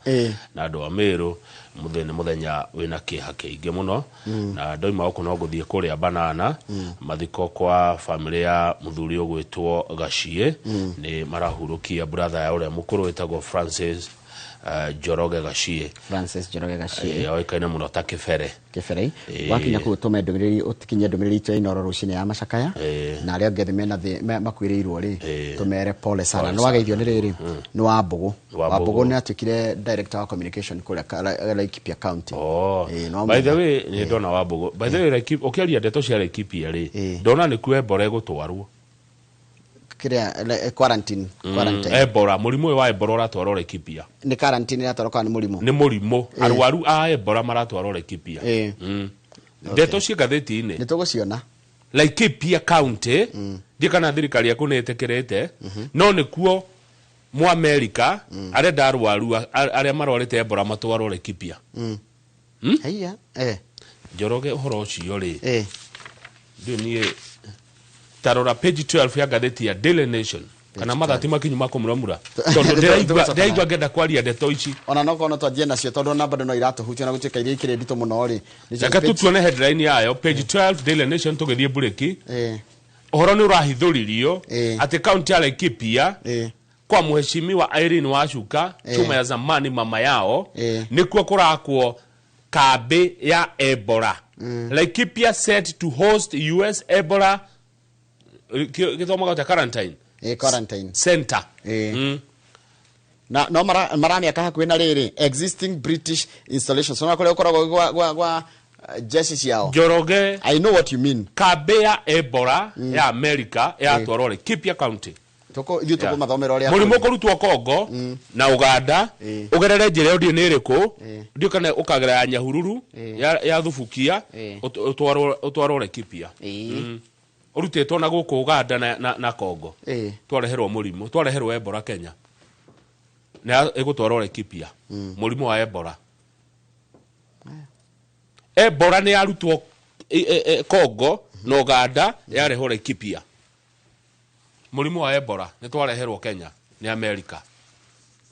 Na andũ a Meru, mũthenya nĩ mũthenya wĩna kĩeha kĩingĩ mũno. Na ndoima gũkũ no ngũthiĩ kũrĩa Banana, mathiko kwa family ya mũthuri ũgwĩtwo Gaciĩ, nĩ marahurũkia brother ya ũrĩa mũkũrũ wĩtagwo Francis Njoroge Gaciĩ. Francis Njoroge Gaciĩ. Oĩkaine mũno ta Kĩbere. Kĩbere. Wakinya kũu ũtũme ndũmĩrĩri, ũtikinyie ndũmĩrĩri itũ ya Inooro rũcinĩ ya macakaya, na arĩa angĩ mena makuĩrĩirwo rĩ, tũmere pole sana. Pole Nĩ wageithio sana. nĩ rĩrĩ, nĩ Wambũgũ. Wambũgũ. Wambũgũ nĩ atuĩkire director wa communication kũrĩa Laikipia County. Nĩ By the wamwona. way, nĩ ndona Wambũgũ. By the way, ũkĩaria ndeto cia Laikipia rĩ, ndona nĩkuo Ebola ĩgũtwarwo. Kĩrĩa, quarantine, quarantine. Ebola, mũrimũ ũyũ wa Ebola ũratwarwo Laikipia. Nĩ quarantine ĩratwarwo kana nĩ mũrimũ? Nĩ mũrimũ. Arwaru a Ebola maratwarwo Laikipia. Ndeto ciĩ ngathĩti-inĩ. Nĩ tũgũciona. Laikipia County, ndiĩ kana thirikari yaku nĩ ĩtĩkĩrĩte, no nĩkuo Mũamerika arenda arwaru arĩa marwarĩte Ebola matwarwo Laikipia. Haiya. Njoroge ũhoro ũcio rĩ, ndiũ niĩ tarora page 12 ya ngathĩti ya Daily Nation, kana mathati makinyu ma kũmuramura, tondũ ndĩraigua ngenda kwaria ndeto ici. Ona no korwo no twanjie nacio, tondũ ona bado no iratũhutia na gũtuĩka iria ikĩrĩ nditũ mũno rĩ. Nĩcio Reke tu tuone headline yayo, page 12 Daily Nation, tũgĩthiĩ mburĩki. Ũhoro nĩ ũrahithũririo atĩ kaunti ya Laikipia kwa mheshimiwa Irene Wacuka, chuma ya zamani mama yao, nĩkuo kũrakwo kambĩ ya Ebola. Laikipia set to host US Ebola gĩthomaga ta quarantine. Quarantine center. Na no maramĩaka hakuhĩ na rĩrĩ existing British installations, ona kũrĩa gũkoragwo gwa jeshi ciao. Njoroge, I know what you mean. Kambĩ ya Ebola ya America yatwarwo Laikipia County. Ithuĩ tũkũmathomera ũrĩa mũrimũ kũrĩ. kũrutwo Congo na Uganda, ũgerere njĩra ĩyo ndiũ nĩ ĩrĩkũ, ndiũ kana ũkagera ya Nyahururu, ya Thubukia, ũtwarwo Laikipia. Ũrutĩtwo na gũkũ Uganda na Congo. Twareherwo mũrimũ, twareherwo Ebola Kenya. Na ĩgũtwarwo Laikipia. Mũrimũ wa Ebola. Ebola nĩ yarutwo Congo na Uganda, yarehwo Laikipia. Mũrimũ wa Ebola nĩ twareherwo Kenya nĩ America.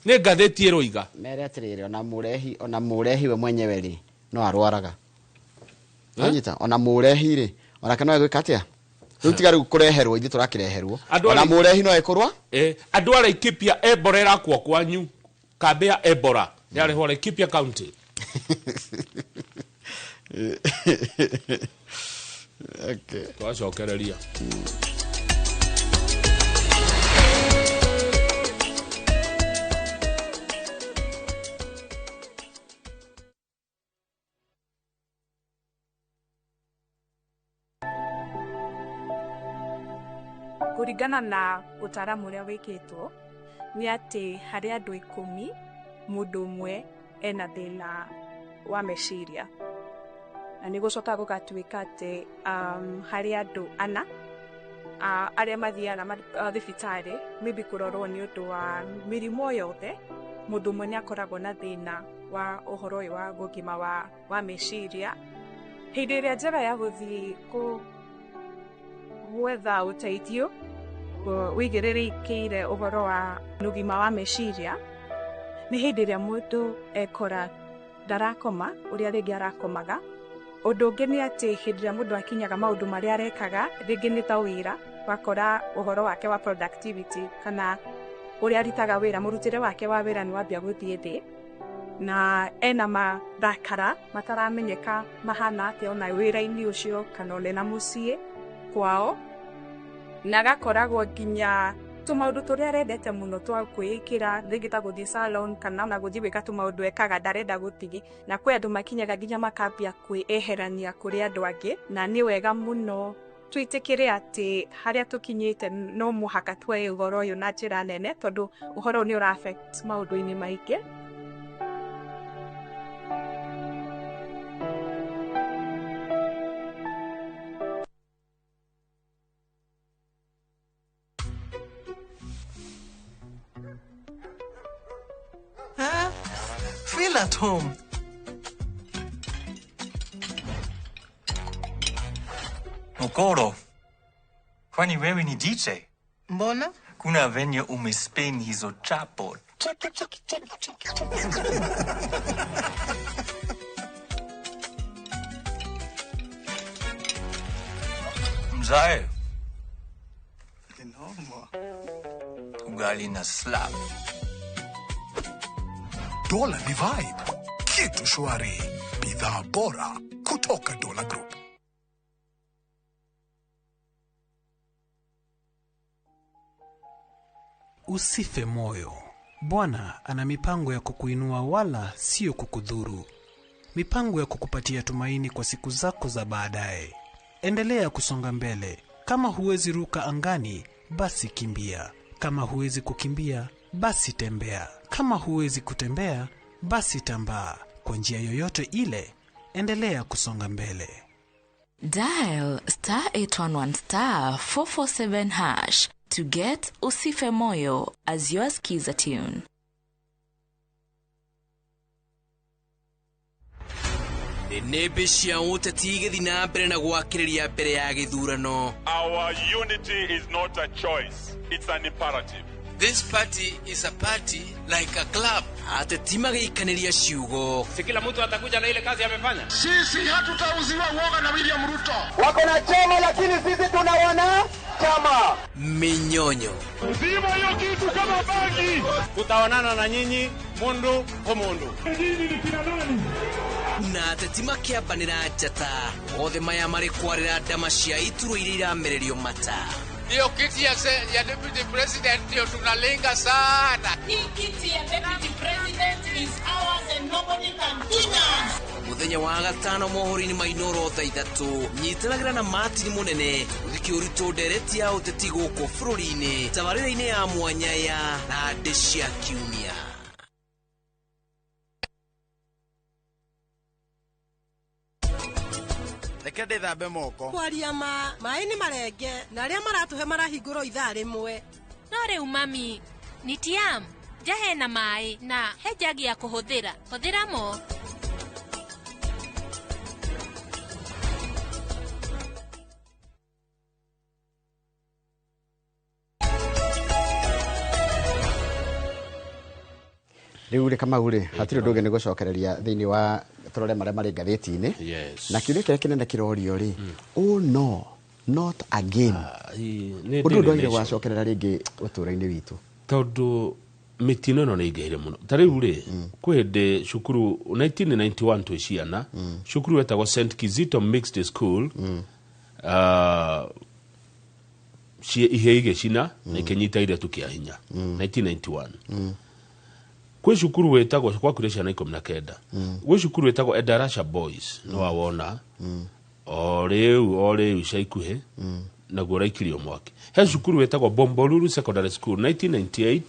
Nĩ ngathĩti ĩroiga. Mere atĩrĩrĩ, ona mũrehi we mwenyewe rĩ, no arwaraga. Anyita, ona mũrehi rĩ, onake no egwĩka atĩa? Rĩu tiga rĩu kũreherwo, ithuĩ tũrakĩreherwo. Ona mũrehi no ekũrwa? Andũ a Laikipia, Ebola ĩrakwo kwanyu. Kambĩ ya Ebola yarehwo Laikipia County. Okay. Twacokereria. Kũringana na ũtaaramu ũrĩa wĩkĩtwo nĩ atĩ harĩ andũ 10 mũndũ ũmwe ena thĩna wa meciria, na nĩ gũcoka gũgatuĩka atĩ harĩ andũ 4 arĩa mathiaga thibitarĩ maybe kũrorwo nĩ ũndũ wa mĩrimũ yothe, mũndũ ũmwe nĩ akoragwo na thĩna wa ũhoro ũyũ wa ũgima wa meciria. Hĩndĩ ĩrĩa njega ya gũthiĩ gwetha ũteithio wĩigĩrĩrĩkĩire ũhoro wa ũgima wa meciria nĩ hĩndĩ ĩrĩa mũndũ ekora ndarakoma ũrĩa rĩngĩ arakomaga. Ũndũ ũngĩ nĩ atĩ hĩndĩ ĩrĩa mũndũ akinyaga maũndũ marĩa arekaga rĩngĩ nĩ ta wĩra, wakora ũhoro wake wa productivity kana ũrĩa arutaga wĩra, mũrutĩre wake wa wĩra nĩ wambia gũthiĩ thĩ, na ena marakara mataramenyeka mahana atĩa ona wĩra-inĩ ũcio kana ona na mũciĩ kwao, na agakoragwo nginya tũmaũndũ tũrĩa arendete mũno twa kwĩĩkĩra rĩngĩ ta gũthiĩ salon kana ona gũthiĩ gwĩka tũmaũndũ ekaga ndarenda gũthiĩ, na kwĩ andũ makinyaga nginya makambia kwĩeherania kũrĩ andũ angĩ. Na nĩ wega mũno twĩtĩkĩre atĩ harĩa tũkinyĩte no mũhaka tuoe ũhoro ũyũ na njĩra nene, tondũ ũhoro ũyũ nĩ ũra affect maũndũ-inĩ maingĩ. Feel at home. Okoro, kwani wewe ni DJ? Mbona? Kuna venye umespin hizo chapo. Mzae. Ugali na slap. Dola ni vibe. Kitu shwari. Bidhaa bora kutoka Dola Group. Usife moyo. Bwana ana mipango ya kukuinua wala sio kukudhuru. Mipango ya kukupatia tumaini kwa siku zako za baadaye. Endelea kusonga mbele. Kama huwezi ruka angani, basi kimbia. Kama huwezi kukimbia, basi tembea. Kama huwezi kutembea, basi tambaa. Kwa njia yoyote ile, endelea kusonga mbele. Dial *811 *447# to get Usife Moyo as your skiza tune. Nĩmbĩ cia ũteti igĩthiĩ na mbere na gwakĩrĩria mbere ya gĩthurano. Our unity is not a choice, it's an imperative. This party is a party like a club. Ateti magĩikanĩria ciugo. Si kila mtu atakuja na ile kazi amefanya. Sisi hatutauziwa uoga na William Ruto. Wako na chama lakini sisi tunawana chama. Minyonyo. Zima hiyo kitu kama bangi. Tutaonana na nyinyi mundu kwa mundu. Nyinyi ni kina nani? Na ateti makĩambanĩra njata. Othe maya marĩ kwarĩra ndama cia ituro iria iramererio mata. Hiyo kiti ya deputy president ndio tunalenga sana. Hii kiti ya deputy president is ours and nobody can touch us. Muthenya wa gatano mohoro-inĩ ma Inooro thaa 3 nyitanagĩra na Martin Munene gũthiĩ ũritũ ndereti ya ũteti gũkũ bũrũri-inĩ tabarĩra-inĩ ya mwanya ya Randĩ cia Kiumia. Reke ndĩthambe moko. Kwaria ma, maĩ nĩ marenge na arĩa maratũhe marahingũrwo ithaa rĩmwe. No rĩu mami, ni tiam, nja hena maĩ na he njagi ya kũhũthĩra. Hũthĩra mo. Rĩu rĩ Kamau rĩ, hatirĩ ũndũ ũngĩ nĩ gũcokereria thĩinĩ wa tũrore marĩa marĩ ngathĩti-inĩ. Yes. Na kĩũria kĩrĩa kĩnene kĩrorio rĩ, oh no, not again. Ũndũ ndwagire gwacokerera rĩngĩ ũtũũro-inĩ witũ. Tondũ mĩtino ĩno nĩ ĩingĩhire mũno. Ta rĩu rĩ, kwĩ hĩndĩ cukuru 1991 twĩ ciana, cukuru wetagwo St Kizito Mixed School, ihĩa igĩcina na ikĩnyita airĩtu kĩa hinya 1991. Kwĩ cukuru wĩtagwo gwakuire ciana 19. Gwĩ cukuru wĩtagwo Edarasha Boys nĩ wawona o rĩu ica ikuhĩ Naguo ũraikirio mwaki. He cukuru wĩtagwo Bombolulu Secondary School 1998,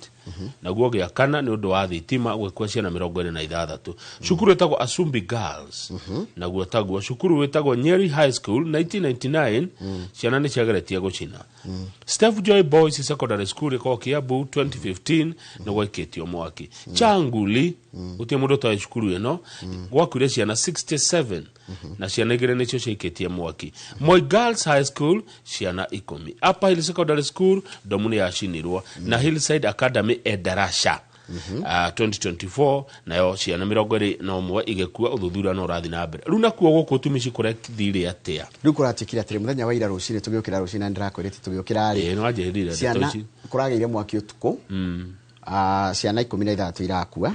naguo gĩakana nĩ ũndũ wa thitima, gwĩkua ciana 46. Cukuru wĩtagwo Asumbi Girls, naguo taguo. Cukuru wĩtagwo Nyeri High School 1999, ciana nĩ ciageretie gũcina. Steph Joy Boys Secondary School ĩkoragwo Kiambu, 2015 nĩ gwaikĩtio mwaki. Changuli, gũtirĩ mũndũ ũtoĩ cukuru ĩno, gwakuire ciana 67 na ciana 2 nĩcio ciaikĩtie mwaki. Moi Girls High School ciana 10. Upper Hill Secondary School ndomu nĩ yacinirwo, na Hillside Academy Edarasha 2024 nayo ciana 21 igĩkua. Ũthuthuria no ũrathiĩ na mbere. Rĩu nakuo gũkũ Utumishi kũrethire atĩa? Rĩu kũratuĩkire atĩrĩ, mũthenya wa ira rũcinĩ tũgĩũkĩra rũcinĩ, na nĩndĩrakwĩrĩte tũgĩũkĩra rĩ, Ĩĩ, nĩwanjĩrire ndeto ciana ici. kũragĩire mwaki ũtukũ. Ciana 16 irakua.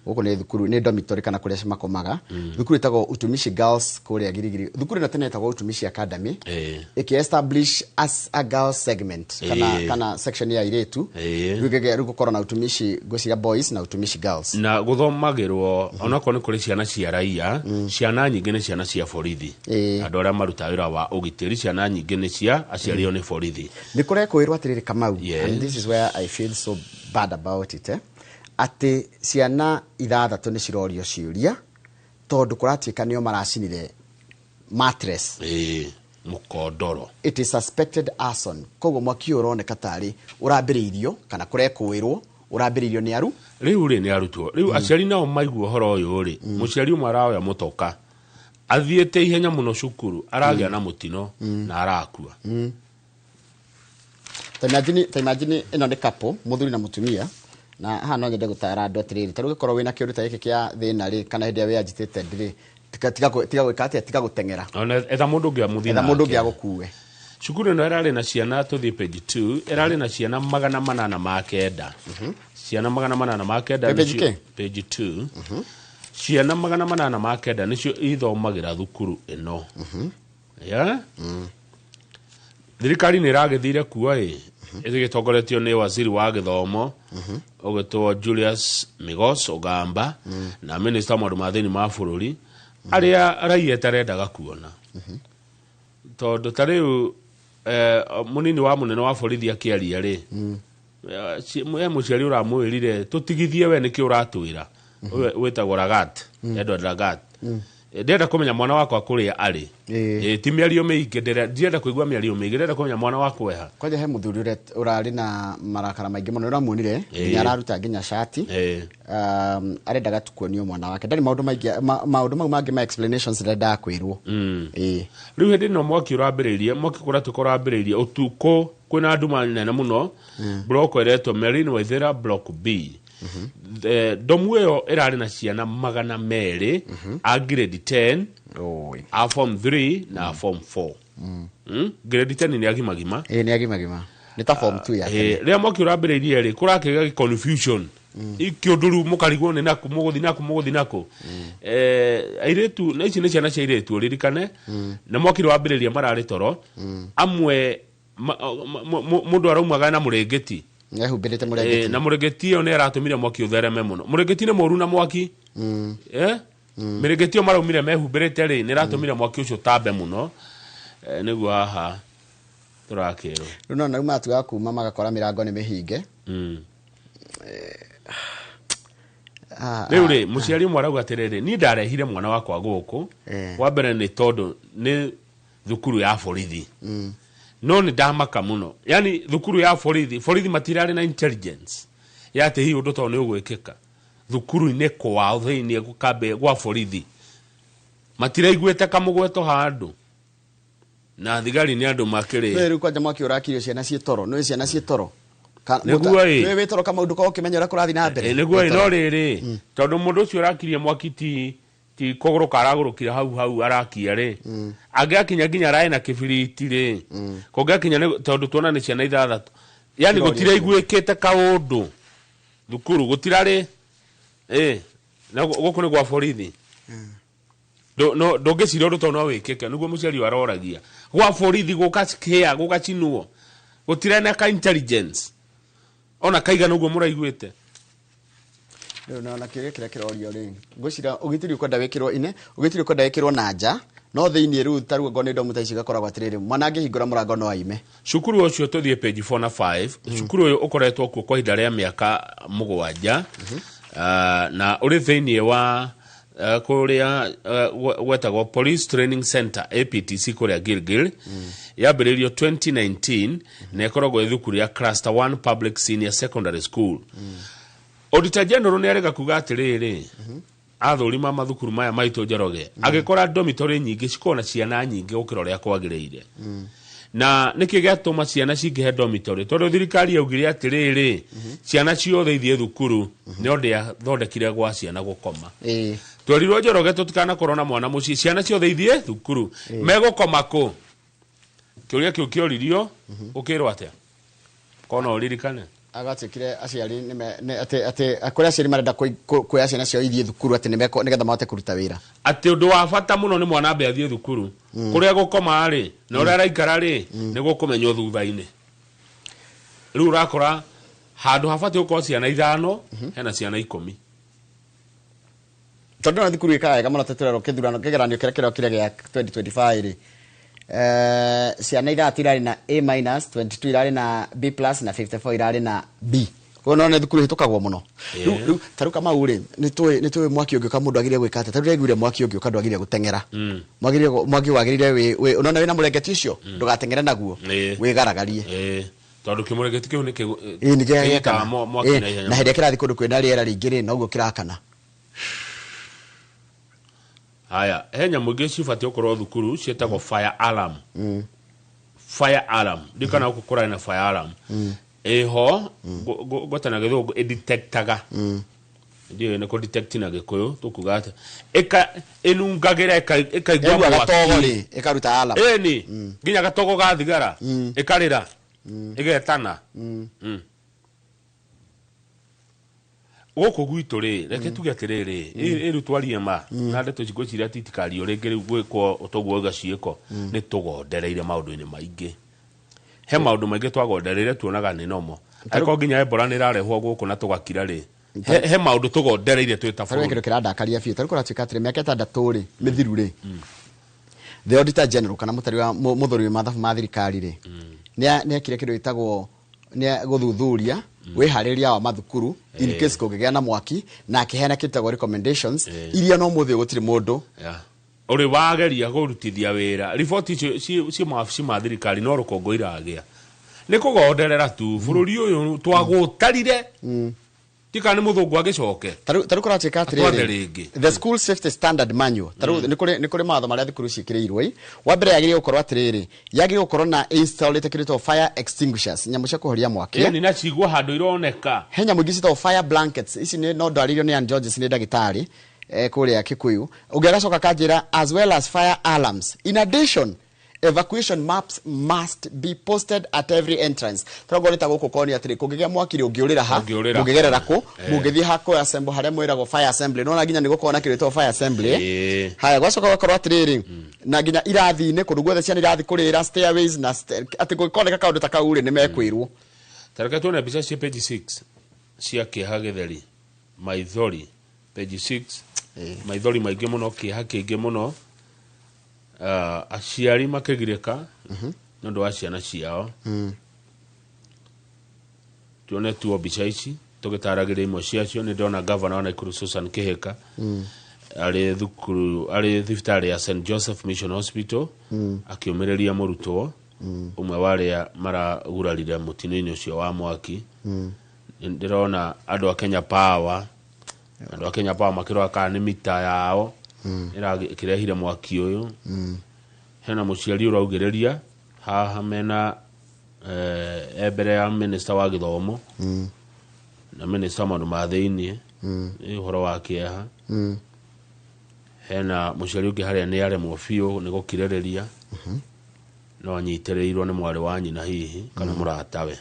Gũkũ nĩ thukuru, nĩ dormitory kana kũrĩa makomaga. Thukuru ĩtagwo Utumishi Girls kũrĩa Girigiri. Thukuru ĩno tene ĩtagwo Utumishi Academy, ĩkĩ establish as a girls segment kana, kana section ya airĩtu. Rĩu rĩu gũkorwo na Utumishi, ngwĩciria, boys na Utumishi Girls. Na gũthomagĩrwo onakorwo nĩ kũrĩ ciana cia raia, ciana nyingĩ nĩ ciana cia borithi, andũ arĩa marutaga wĩra wa ũgitĩri. Ciana nyingĩ nĩ cia aciario nĩ borithi. Nĩ kũrekwĩrwo atĩrĩrĩ, Kamau, and this is where I feel so bad about it, atĩ ciana 6 nĩ cirorio ciũria tondũ kũratuĩka nĩo maracinire mattress. Ĩĩ, mũkondoro. It is suspected arson. Koguo mwaki ũyũ ũroneka tarĩ ũrambĩrĩirio, kana kũrekũĩrwo ũrambĩrĩirio nĩ aru Rĩu rĩ, nĩ arutwo. Rĩu aciari nao maigua ũhoro ũyũ rĩ, mũciari ũmwe araoya mũtoka athiĩte ihenya mũno cukuru, aragĩa na mũtino na arakua. Ta imagine ĩno nĩ couple, mũthuri na mũtumia. Na haha no nyende gũtara andũ atĩrĩrĩ, ta rĩu ũgĩkorwo wĩna kĩũndũ ta gĩkĩ kĩa thĩna rĩ, kana hĩndĩ ĩrĩa wĩ agitated rĩ, tiga gwĩka atĩa, tiga gũteng'era. Ona etha mũndũ ũngĩ amũthiĩ Etha mũndũ ũngĩ nake. agũkue. Cukuru ĩno ĩrarĩ na ciana, tũthiĩ page 2, ĩrarĩ na ciana 809, ciana 809. Page kĩ? Page 2. Ciana 809 nĩcio ithomagĩra thukuru ĩno. Yeah? Thirikari nĩ ĩragĩthire kuo ĩ, ĩgĩtongoretio nĩ waziri wa gĩthomo ũgĩtwo Julius Migos Ogamba na minista wa maũndũ ma thĩinĩ ma bũrũri, arĩa raia ĩtarendaga kuona, tondũ ta rĩu mũnini wa mũnene wa borithi akĩaria rĩ, he mũciari ũramwĩrire, "Tũtigithie, we nĩkĩ ũratwĩra?" Ũyũ wĩtagwo Lagat, Edward Lagat. "Ndĩrenda kũmenya mwana wakwa kũrĩa arĩ. Ti mĩario mĩingĩ, ndirenda kũigua mĩario mĩingĩ, ndĩrenda kũmenya mwana wakwa eha." Kwanja he mũthuri ũrarĩ na marakara maingĩ mũno, ũramuonire nginya araruta nginya cati. Arendaga tu kuonio mwana wake, ndarĩ maũndũ maingĩ, maũndũ mau mangĩ ma explanations ndendaga kwĩrwo. Rĩu hĩndĩ ĩno mwaki ũrambĩrĩirie, mwaki kũratuĩka ũrambĩrĩirie ũtukũ, kwĩna nduma nene mũno, block ĩretwo Merin Waithera Block B. Domu ĩyo ĩrarĩ na ciana 200 a grade 10, a form 3 na a form 4. Grade 10 nĩ agimagima. Ĩĩ, nĩ agimagima, nĩ ta form 2 ya tene. Rĩrĩa mwaki ũrambĩrĩirie rĩ, kũrakĩgĩa confusion, ikĩũndũ rĩu mũkarigwo nĩ naku mũgũthi, naku mũgũthi naku. Airĩtu na ici nĩ ciana cia airĩtu, ũririkane, na mwaki nĩ wambĩrĩria mararĩ toro amwe. Mũndũ araumaga na mũrĩngĩti. Ehumbĩrĩte mũrĩngĩti. Na mũrĩngĩti ĩyo nĩ ĩratũmire mwaki ũthereme mũno. Mũrĩngĩti nĩ mũru na mwaki. Mĩrĩngĩti ĩyo maraumire mehumbĩrĩte rĩ, nĩ ĩratũmire mwaki ũcio ũtambe mũno. Nĩguo haha tũrakĩrwo. Rĩu no rĩu matuaga kuma magakora mĩrango nĩ mĩhinge. Rĩu rĩ, mũciari ũmwe arauga atĩrĩrĩ, "Niĩ ndarehire mwana wakwa gũkũ wa mbere nĩ tondũ nĩ thukuru ya borithi, no nĩ ndamaka mũno. Yani thukuru ya borithi, borithi matirarĩ na intelligence ya atĩ hihi ũndũ ta ũyũ nĩ ũgwĩkĩka thukuru-inĩ kwao thĩinĩ kambe gwa borithi. Matiraiguĩte kamũgweto handũ, na thigari nĩ andũ makĩrĩ." Nĩ rĩu kwanja mwaki ũrakirio ciana ciĩ toro, nĩ ciana ciĩ toro. Nĩguo ĩ. Nĩ wĩ toro kamaũndũ korwo ũkĩmenya ũrĩa kũrathiĩ na mbere. Nĩguo ĩ, Wĩ no toro. rĩrĩ, tondũ mũndũ ũcio ũrakirie mwaki ti kũgũrũka aragũrũkire hau hau arakia rĩ, angĩakinya nginya araĩ na kĩbiriti rĩ, kũngĩakinya tondũ tuona nĩ ciana 6, yani Kiroria. Gũtiraiguĩkĩte kaũndũ thukuru gũtirarĩ ĩ, na gũkũ nĩ gwa borithi. No ndũngĩciria ũndũ tondũ no wĩkĩke. Nĩguo mũciari ũyũ aroragia, gwa borithi gũgakĩa gũgacinwo, gũtirĩ na ka intelligence ona kaigana ũguo mũraiguĩte. Rĩu na kĩũria kĩrĩa kĩrorio rĩ, ngwĩciria ũgitĩri ũkwenda wĩkĩrwo ine, ũgitĩri ũkwenda wĩkĩrwo na nja. No thĩinĩ rĩu ta rĩu angorwo nĩ ndomu ta ici gakoragwo atĩrĩrĩ, mwana angĩhingũra mũrango no aime. Cukuru ũcio, tũthiĩ page 4 na 5. Cukuru ũyũ ũkoretwo kuo kwa ihinda rĩa mĩaka 7, na ũrĩ thĩinĩ wa kũrĩa gwetagwo Police Training Center, APTC, kũrĩa Gilgil. Yambĩrĩirio 2019 na ĩkoragwo ĩ thukuru ya Cluster 1 Public Senior Secondary School. Auditor General nĩ arega kuga atĩrĩrĩ, athũrima mathukuru maya maitũ, Njoroge, agĩkora dormitory nyingĩ cikoragwo na ciana nyingĩ gũkĩra ũrĩa kwagĩrĩire. Na nĩkĩ gĩatũma ciana cingĩhe dormitory? Tondũ thirikari yaugire atĩrĩrĩ, ciana ciothe ithiĩ thukuru, no ndĩathondekire gwa ciana gũkoma. Twerirwo, Njoroge, tũtikanakorwo na mwana mũciĩ, ciana ciothe ithiĩ thukuru. Megũkoma kũ? Kĩũria kĩu kĩoririo, ũkĩrwo atĩa kona ũririkane? Agatuĩkire aciari atĩ kũrĩa aciari marenda kuoya ciana ciao ithiĩ thukuru, atĩ nĩmeko nĩgetha mahote kũruta wĩra. Atĩ ũndũ wa bata mũno nĩ mwana ambe athiĩ thukuru. Kũrĩa gũkoma rĩ, na ũrĩa araikara rĩ, nĩ gũkũmenywo thutha-inĩ. Rĩu ũrakora handũ habatiĩ gũkorwo ciana 5, hena ciana 10. Tondũ na thukuru ĩkaga wega mũno, tũrerwo kĩthurano, kĩgeranio kĩrĩa kĩrokire gĩa 2025 rĩ, ciana 6 irarĩ na A minus, 22 irarĩ na B plus, na 54 irarĩ na B. Koguo no nĩ thukuru ĩhĩtũkagwo mũno. Rĩu ta rĩu Kamau rĩ, nĩ tũĩ mwaki ũngĩũka mũndũ agĩrĩire gwĩka atĩa? Ta rĩu ndĩraiguire mwaki ũngĩũka ndwagĩrĩire gũteng'era. Mwaki wagĩrĩire wĩ ũnona wĩna mũrengeti ũcio, ndũgateng'ere naguo, wĩgaragarie. Tondũ kĩmũrengeti kĩu nĩ Ĩĩ, nĩ kĩnyitaga gĩakana. mwaki na ihenya. Na hĩndĩ ĩrĩa kĩrathiĩ kũndũ kwĩna rĩera rĩingĩ rĩ, noguo kĩrakana. Haya, he nyamũ ingĩ cibatiĩ gũkorwo thukuru ciĩtagwo fire alarm. Fire alarm, ndikana gũkũ kũrarĩ na fire alarm ĩho, ngweta na gĩthũngũ ĩdetectaga, ndiũĩ nĩ kũ detect na gĩkũyũ tũkuga atĩa, ĩka ĩnungagĩra ĩkaigua Yaigua gatogo mwaki. rĩ, ĩkaruta alarm. Ĩni nginya gatogo ga thigara ĩkarĩra, ĩgetana. Gũkũ gwitũ rĩ, reke tuge atĩrĩrĩ, ĩrĩu twarie ma na ndeto ici, ngwĩciria titikario rĩngĩ rĩu gwĩkwo toguo ũiga ciĩko. Nĩ tũgondereire maũndũ-inĩ maingĩ, he maũndũ maingĩ twagondereire tuonaga nĩ nomo, angĩkorwo nginya Ebola nĩ ĩrarehwo gũkũ na tũgakira rĩ, he maũndũ tũgondereire twĩ ta Tarĩu kĩndũ bũrũri. kĩrandakaria biũ, tarĩu kũratuĩka atĩrĩ, mĩaka 6 rĩ mĩthiru rĩ, the Auditor General kana mũtari wa mũthuri wa mathabu ma thirikari rĩ, nĩ ekire kĩndũ gĩtagwo nĩ gũthuthuria wĩharĩria wa mathukuru in case kũngĩgĩa na mwaki, na akĩheana kĩndũ gĩtagwo recommendations iria no mũthĩ gũtirĩ mũndũ Ũrĩ wageria kũrutithia wĩra riboti icio ci mawabici ma thirikari, no rũkũngũ iragĩa nĩ kũgonderera tu. Bũrũri ũyũ twagũtarire, tika nĩ mũthũngũ agĩcoke tarĩu kũratuĩka atwathe atĩrĩrĩ, rĩngĩ. The school safety standard manual, tarĩu nĩ kũrĩ mawatho marĩa thukuru ciĩkĩrĩirwo. Ĩ wa mbere yagĩrĩire gũkorwo atĩrĩrĩ, yagĩrĩire gũkorwo na installĩte kĩndũ gĩtagwo fire extinguishers, nyamũ cia kũhoria mwaki. Ĩni, na cigwo handũ ironeka. He nyamũ ingĩ ciĩtagwo fire blankets, ici nĩ no ndarĩirio nĩ Ann Georges, nĩ ndagĩtarĩ kũrĩa Kikuyu. Ũngĩ agacoka kanjĩra, as well as fire alarms, in addition, evacuation maps must be posted at every entrance. Tũragwo nĩ ta gũkũ konio atĩrĩ, kũngĩgĩa mwaki rĩ, ũngĩũrĩra ha? Ũngĩũrĩra. Mũngĩgerera kũ? Mũngĩthiĩ ha kũ assemble harĩa mwĩragwo fire assembly? Nona nginya nĩ gũkorwo na kĩndũ gĩtagwo fire assembly, eh? Haya, gwacoka gwakorwo atĩrĩrĩ, na nginya irathi-inĩ, kũndũ guothe ciana irathi kũrĩra, stairways na atĩ kũngĩkoneka kaũndũ ta kau rĩ, nĩ mekwĩrwo. Tareke tuone mbica cia page 6 cia kĩeha gĩtheri, maithori, page 6, maithori maingĩ mũno, kĩeha kĩingĩ mũno, aciari makĩgirĩka nĩ ũndũ wa ciana ciao. Tuone tuo mbica ici tũgĩtaragĩria imwe ciacio. Nĩ ndona gavana wa Nakuru Susan Kĩhĩka arĩ thukuru, arĩ thibitarĩ ya St Joseph Mission Hospital, akĩũmĩrĩria mũrutwo ũmwe wa arĩa maragurarire mũtino-inĩ ũcio wa mwaki. Ndĩrona andũ a Kenya Power, andũ a Kenya Power makĩrora kana nĩ mita yao ĩrahire mwaki ũyũ. Hena mũciari ũraugĩrĩria haha mena e mbere ya minister wa gĩthomo na minister wa maũndũ ma thĩiniĩ. Nĩ ũhoro wa kĩeha. Hena mũciari ũngĩ harĩa nĩ aremwo biũ nĩ gũkirĩrĩria, no anyitĩrĩirwo nĩ mwarĩ wa nyina hihi kana mũratawe.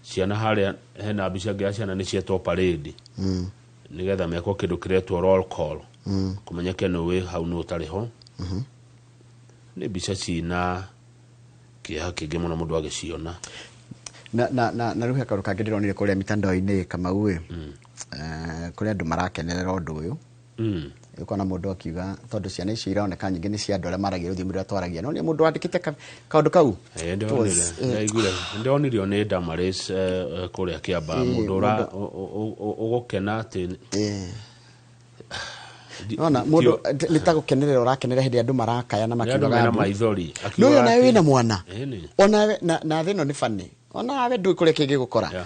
Ciana harĩa, hena mbica ĩngĩ ya ciana nĩ cietwo parade nĩgetha mekwo kĩndũ kĩretwo roll call, kũmenyeke nĩ wĩ hau nĩ ũtarĩ ho. Nĩ mbica cina kĩeha kĩingĩ mũno mũndũ agĩciona. Na rĩu he kaũndũ kangĩ ndĩronire kũrĩa mitandao-inĩ, Kamau ĩ, kũrĩ andũ marakenerera ũndũ ũyũ. Ũkona mũndũ akiuga tondũ ciana icio ironeka nyingĩ nĩ cia andũ arĩa maragia rũthiomi rũrĩa twaragia, no nĩ mũndũ wandĩkĩte kaũndũ kau. Ndaiguire, ndonirio nĩ Damaris kũrĩa Kĩamba, mũndũ ũra ũgũkena atĩ Nona mũndũ nĩ ta gũkenerera ũrakenerera hĩndĩ andũ marakaya na makiugaga mena maithori. No nawe wĩna mwana onawe na thĩ ĩno nĩ bani, onawe ndũĩ kũrĩa kĩngĩgũkora.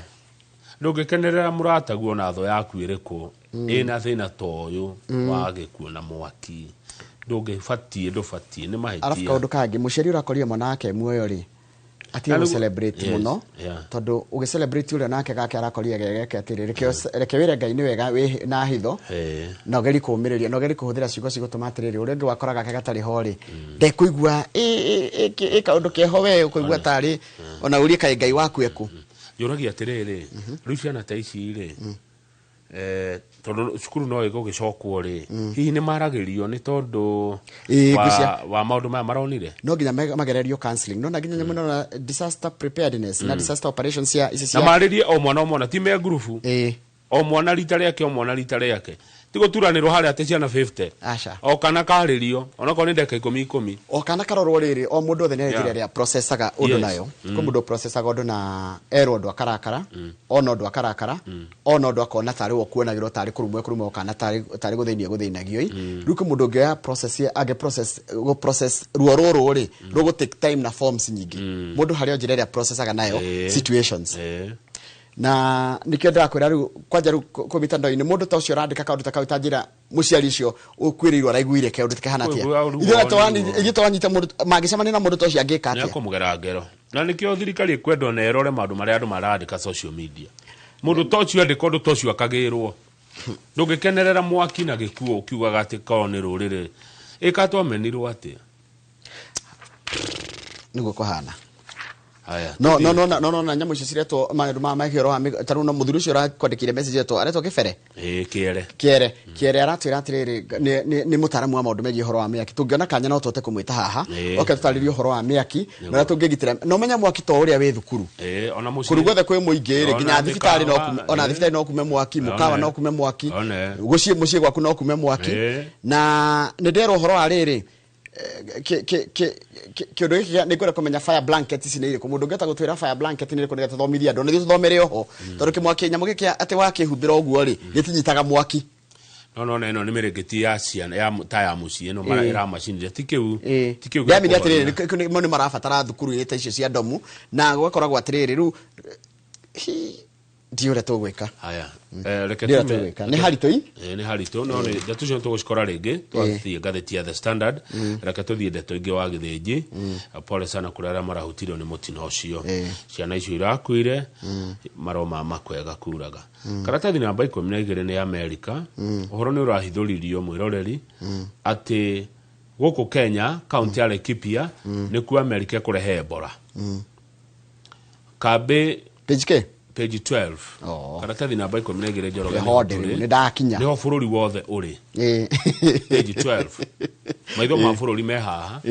Ndũngĩkenerera mũrataguo na thũ yaku ĩrĩkũ ĩna thĩna ta ũyũ wa gĩkuũ na mwaki, ndũngĩbatiĩ, ndũbatiĩ, nĩ mahĩtia. Arabu kaũndũ kangĩ, mũciari ũrakorire mwana wake muoyo rĩ, atige gũ celebrate mũno, tondũ ũgĩ celebrate ũrĩa nake gake arakorire gegeke atĩrĩ, reke wĩre Ngai nĩ wega wĩ na hitho, na ũgerie kũũmĩrĩria, na ũgerie kũhũthĩra ciugo cigũtũma atĩrĩrĩ, ũrĩa ũngĩ wakora gake gatarĩ ho rĩ, ndekũigua ĩ kaũndũ keho we ũkũigua tarĩ ona ũrie kaĩ Ngai waku ekũ. Njũragia atĩrĩrĩ, rĩu ciana ta ici rĩ, tondũ cukuru no ĩgũgĩcokwo rĩ, hihi nĩ maragĩrio nĩ tondũ wa maũndũ maya maronire? No nginya magererio counseling, no na nginya nyamũ na disaster preparedness na disaster operations cia ici cia na marĩrie o mwana o mwana, ti me ngurubu, o mwana rita rĩake, o mwana rita rĩake, ti gũturanĩrwo harĩa atĩ ciana 50. Aca. O kana karĩrio onakorwo nĩ ndagĩka ikũmi ikũmi, o kana karorwo rĩrĩ, o mũndũ othe nĩ njĩra ĩrĩa processaga ũndũ nayo. Kwĩ mũndũ processaga ũndũ na erwo ũndũ akarakara, ona ũndũ akarakara, ona ũndũ akona tarĩ we ũkuonagĩrwo tarĩ kũrumwo kũrumwo kana tarĩ gũthĩnio gũthĩnagio. Rĩu kwĩ mũndũ ũngĩoya process angĩ process gũ process ruo rũrũ rĩ, rũgũ take time na forms nyingĩ. Mũndũ harĩ o njĩra ĩrĩa processaga nayo situations. Na nikio ndĩrakwĩra rĩu kwanja rĩu kwĩ mitandao-inĩ mũndũ ta ũcio ũrandĩka kaũndũ ta kau ta njĩra mũciari ũcio ũkuĩrĩirwo araiguire kaũndũ ta kahana atĩa. Ithuĩ twanyita mũndũ mangĩcemania na mũndũ ta ũcio angĩka atĩa? Nĩekũmũgera ngero. Na nĩkĩo thirikari ĩkwendwo na ĩrore maũndũ marĩa andũ marandĩka social media. Mũndũ ta ũcio andĩka ũndũ ta ũcio akagĩrwo. Ndũngĩkenerera mwaki na gĩkuũ ũkiugaga atĩ korwo nĩ rũrĩrĩ. Ĩka twamenirwo atĩa? Nĩguo kũhana. No no no no no na nyamũ icio ciretwo maũndũ ma mahĩro wa tarĩu no mũthuri ũcio ũrakwandĩkire message etwo aretwo Kĩbere, Kĩere Kĩere Kĩere aratwĩra atĩrĩrĩ, nĩ mũtaaramu wa maũndũ megiĩ ũhoro wa mĩaki, tũngĩona kanya no tũhote kũmwĩta haha oke tũtarĩrie ũhoro wa mĩaki na ũrĩa tũngĩgitĩra. No menya mwaki to ũrĩa wĩ thukuru, kũndũ guothe kwĩ mũingĩ rĩ, nginya thibitarĩ no kume, ona thibitarĩ no kume mwaki, mũkawa no kume mwaki, gũciĩ mũciĩ gwaku no kume mwaki. Na nĩ nderwo ũhoro wa rĩrĩ, kĩũndũ gĩkĩ nĩ ngwenda kũmenya fire blanket ici nĩ irĩkũ. Mũndũ ũngĩhota gũtwĩra fire blanket nĩ irĩkũ nĩgetha tũthomithie andũ, nĩthuĩ tũthomere oho, tondũ kĩmwaki nyamũ gĩkĩ atĩ wakĩhumbĩra ũguo rĩ, gĩtinyitaga mwaki. No no ĩno nĩ mĩrĩngĩti ya ciana ya ta ya mũciĩ ĩno ĩramacinire, ti kĩu, ti kĩu. Ndamenya atĩrĩrĩ, mo nĩ marabatara thukuru ĩrĩ ta icio cia ndomu, na gũgakoragwo atĩrĩrĩ rĩu ndiũ ũrĩa tũgwĩka. Haya, reke tume nĩ haritũ i nĩ haritũ, no nĩ ndeto icio tũgũcikora rĩngĩ twathiĩ ngathĩti ya The Standard. Reke tũthiĩ ndeto ingĩ wa Gĩthĩnji. Pole sana kũrĩ arĩa marahutirio nĩ mũtino ũcio, ciana icio irakuire, maroma makwega kuraga. Karatathi namba 12 nĩ Amerika. Ũhoro nĩ ũrahithũririo mwĩroreri atĩ gũkũ Kenya kaunti ya Laikipia nĩkuo Amerika ĩkũrehe Ebola. Kambĩ page K page 12. Karatathi namba 12 Njoroge. Nĩ ndakinya. Nĩho bũrũri wothe ũrĩ. Page 12. Maitho ma bũrũri me haha.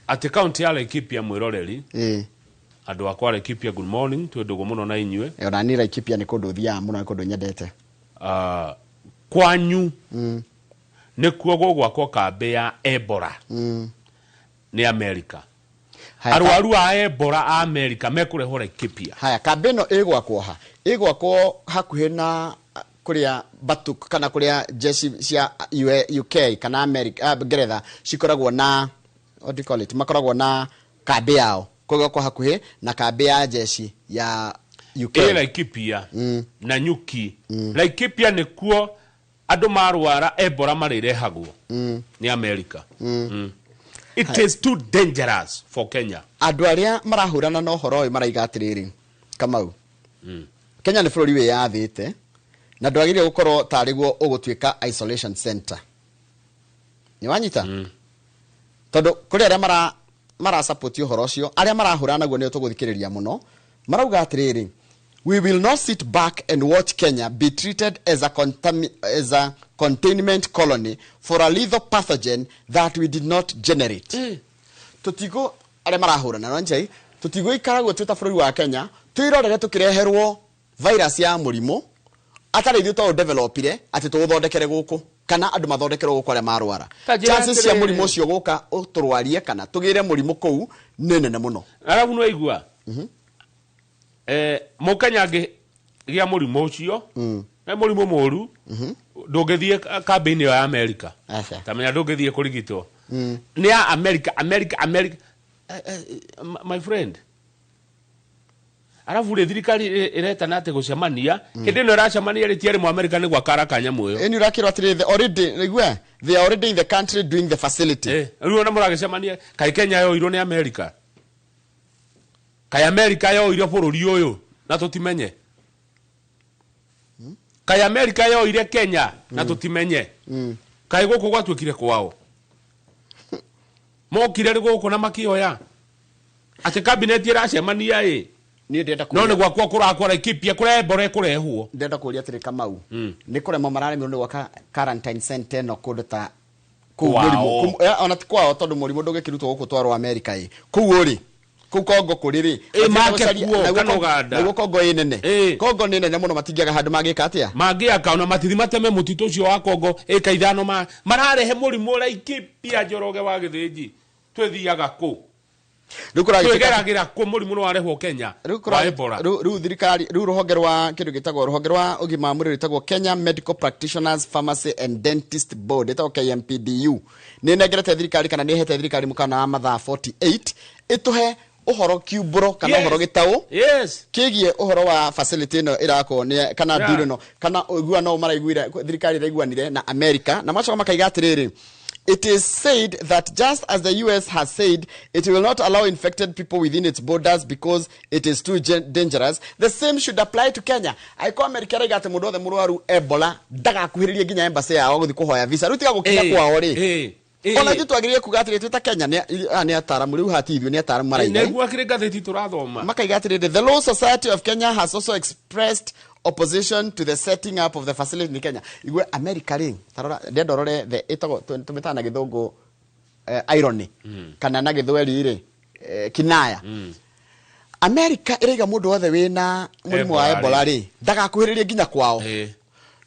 Atĩ kaunti ya Laikipia mwĩroreri. Andũ akwa Laikipia, good morning, twĩ ndũgũ mũno na inyuĩ. Ona niĩ Laikipia nĩ kũndũ thiaga mũno, nĩ kũndũ nyendete. Kwanyu nĩkuo gũgwakwo kambĩ ya Ebola nĩ Amerika. Arwaru a Ebola a Amerika mekũrehwo Laikipia. Haya, kambĩ ĩno ĩgwakwo ha? Ĩgwakwo hakuhĩ na kũrĩa Batuk kana kũrĩa jeshi cia UK kana America, Ngeretha cikoragwo na what do you call it, makoragwo na kambĩ yao. Koguo hakuhĩ na kambĩ ya jeshi ya UK. Ĩ Laikipia na Nyuki. Laikipia nĩkuo andũ marwara Ebola marĩrehagwo nĩ Amerika. It is too dangerous for Kenya. Andũ arĩa marahũrana na ũhoro ũyũ maraiga atĩrĩrĩ, Kamau, Kenya nĩ bũrũri wĩyathĩte na ndwagĩrĩire gũkorwo tarĩ guo ũgũtuĩka isolation center. Nĩ wanyita? Tondũ kũrĩ arĩa mara support ũhoro ũcio, arĩa marahũrana naguo nĩo tũgũthikĩrĩria mũno, marauga atĩrĩrĩ, we will not sit back and watch Kenya be treated as a containment colony for a lethal pathogen that we did not generate. Tutigo arĩa marahũrana na njai, tutigo ikaragwo twĩ ta bũrũri wa Kenya, twĩrorere tũkĩreherwo virus ya mũrimũ atarĩ ithuĩ twaũdevelopire atĩ tũũthondekere gũkũ. Kana andũ mathondekerwo gũkũ arĩa marwara. Ta njĩra Chances cia atĩrĩrĩ. mũrimũ ũcio gũka ũtũrwarie kana tũgĩre mũrimũ kũu nĩ nene mũno. Arabu nĩ waigua mũkenya angĩgĩa mũrimũ ũcio, nĩ mũrimũ mũru, ndũngĩthiĩ kambĩ-inĩ ĩyo ya Amerika. Aca. Tamenya ndũngĩthiĩ kũrigitwo nĩ ya America, America, America. My friend, arabu rĩ, thirikari ĩretana atĩ gũcemania hĩndĩ ĩno ĩracemania rĩ, tiarĩ Mũamerika nĩ gwakara kanyamũ ĩyo. Ĩni ũrakĩrwo atĩrĩrĩ, they already igwe, they are already in the country doing the facility. Rĩu ona mũragĩcemania, kaĩ Kenya yoirwo nĩ Amerika? Kaĩ Amerika yoire bũrũri ũyũ na tũtimenye? Kaĩ Amerika yoire Kenya na tũtimenye? Kaĩ gũkũ gwatuĩkire kwao? Mokire rĩ gũkũ na makĩoya atĩ kabineti ĩracemania ĩ. Niĩ ndĩrenda No nĩ kũria gwakwa kũrakwa Laikipia kũrĩa Ebola ĩkũrehwo. Ndĩrenda kũria atĩrĩ, Kamau, nĩ kũremwo mararemirwo nĩ gwaka quarantine center ĩno kũndũ ta kũu? Kwao. Mũrimũ ona ti kwao, tondũ mũrimũ ndũngĩkĩrutwo gũkũ twarwo Amerika ĩ. Kũu ũrĩ kũu Kongo kũrĩ rĩ, Ĩ, matingĩenda make gũcaria- kuo, naguo kana Kongo- Uganda. Naguo Kongo ĩ nene, Kongo nĩ nene mũno, matingĩaga handũ mangĩka atĩa. Mangĩaka ona matithi mateme mũtitũ ũcio wa Kongo ĩka 5 ma mararehe mũrimũ Laikipia. Njoroge wa Gĩthĩnji, twĩthiaga kũ? Rĩu kũragĩtuĩka- Twĩgeragĩra kũ mũrimũ nĩ warehwo Kenya Rĩu wa Ebola? rĩu thirikari, rĩu rũhonge rwa kĩndũ gĩtagwo rũhonge rwa ũgima wa mwĩrĩ rwĩtagwo Kenya Medical Practitioners Pharmacy and Dentist Board, ĩtagwo KMPDU, nĩ ĩnengerete thirikari kana nĩ ĩhete thirikari mũkana wa mathaa 48 ĩtũhe ũhoro kiumbũro kana ũhoro gĩtaũ kĩgiĩ ũhoro wa facility ĩno ĩrakwo nĩ kana deal ĩno kana ũiguano maraiguire, thirikari ĩraiguanire na America, na macoka makaiga atĩrĩrĩ, "It is said that just as the US has said it will not allow infected people within its borders because it is too dangerous, the same should apply to Kenya." Angĩkorwo America ĩraiga atĩ mũndũ wothe mũrwaru Ebola ndagakuhĩrĩrie nginya embassy yao gũthiĩ kũhoya visa, rĩu tiga gũkinya kwao rĩ, ona ithuĩ twagĩrĩire kuga atĩrĩ, twĩ ta Kenya, aya nĩ ataramu rĩu, hati ithuĩ nĩ ataramu maraiga. Nĩguo akĩrĩ ngathĩti tũrathoma. Makaiga atĩrĩrĩ, "The Law Society of Kenya has also expressed opposition to the setting up of the facility in Kenya." Igwe America rĩ, tarora, ndenda ũrore the ĩtagwo tũmĩtaga na gĩthũngũ irony kana na gĩthweri rĩ, kinaya. America ĩraiga mũndũ wothe wĩna mũrimũ wa Ebola Ebola rĩ, ndagakuhĩrĩrie nginya kwao,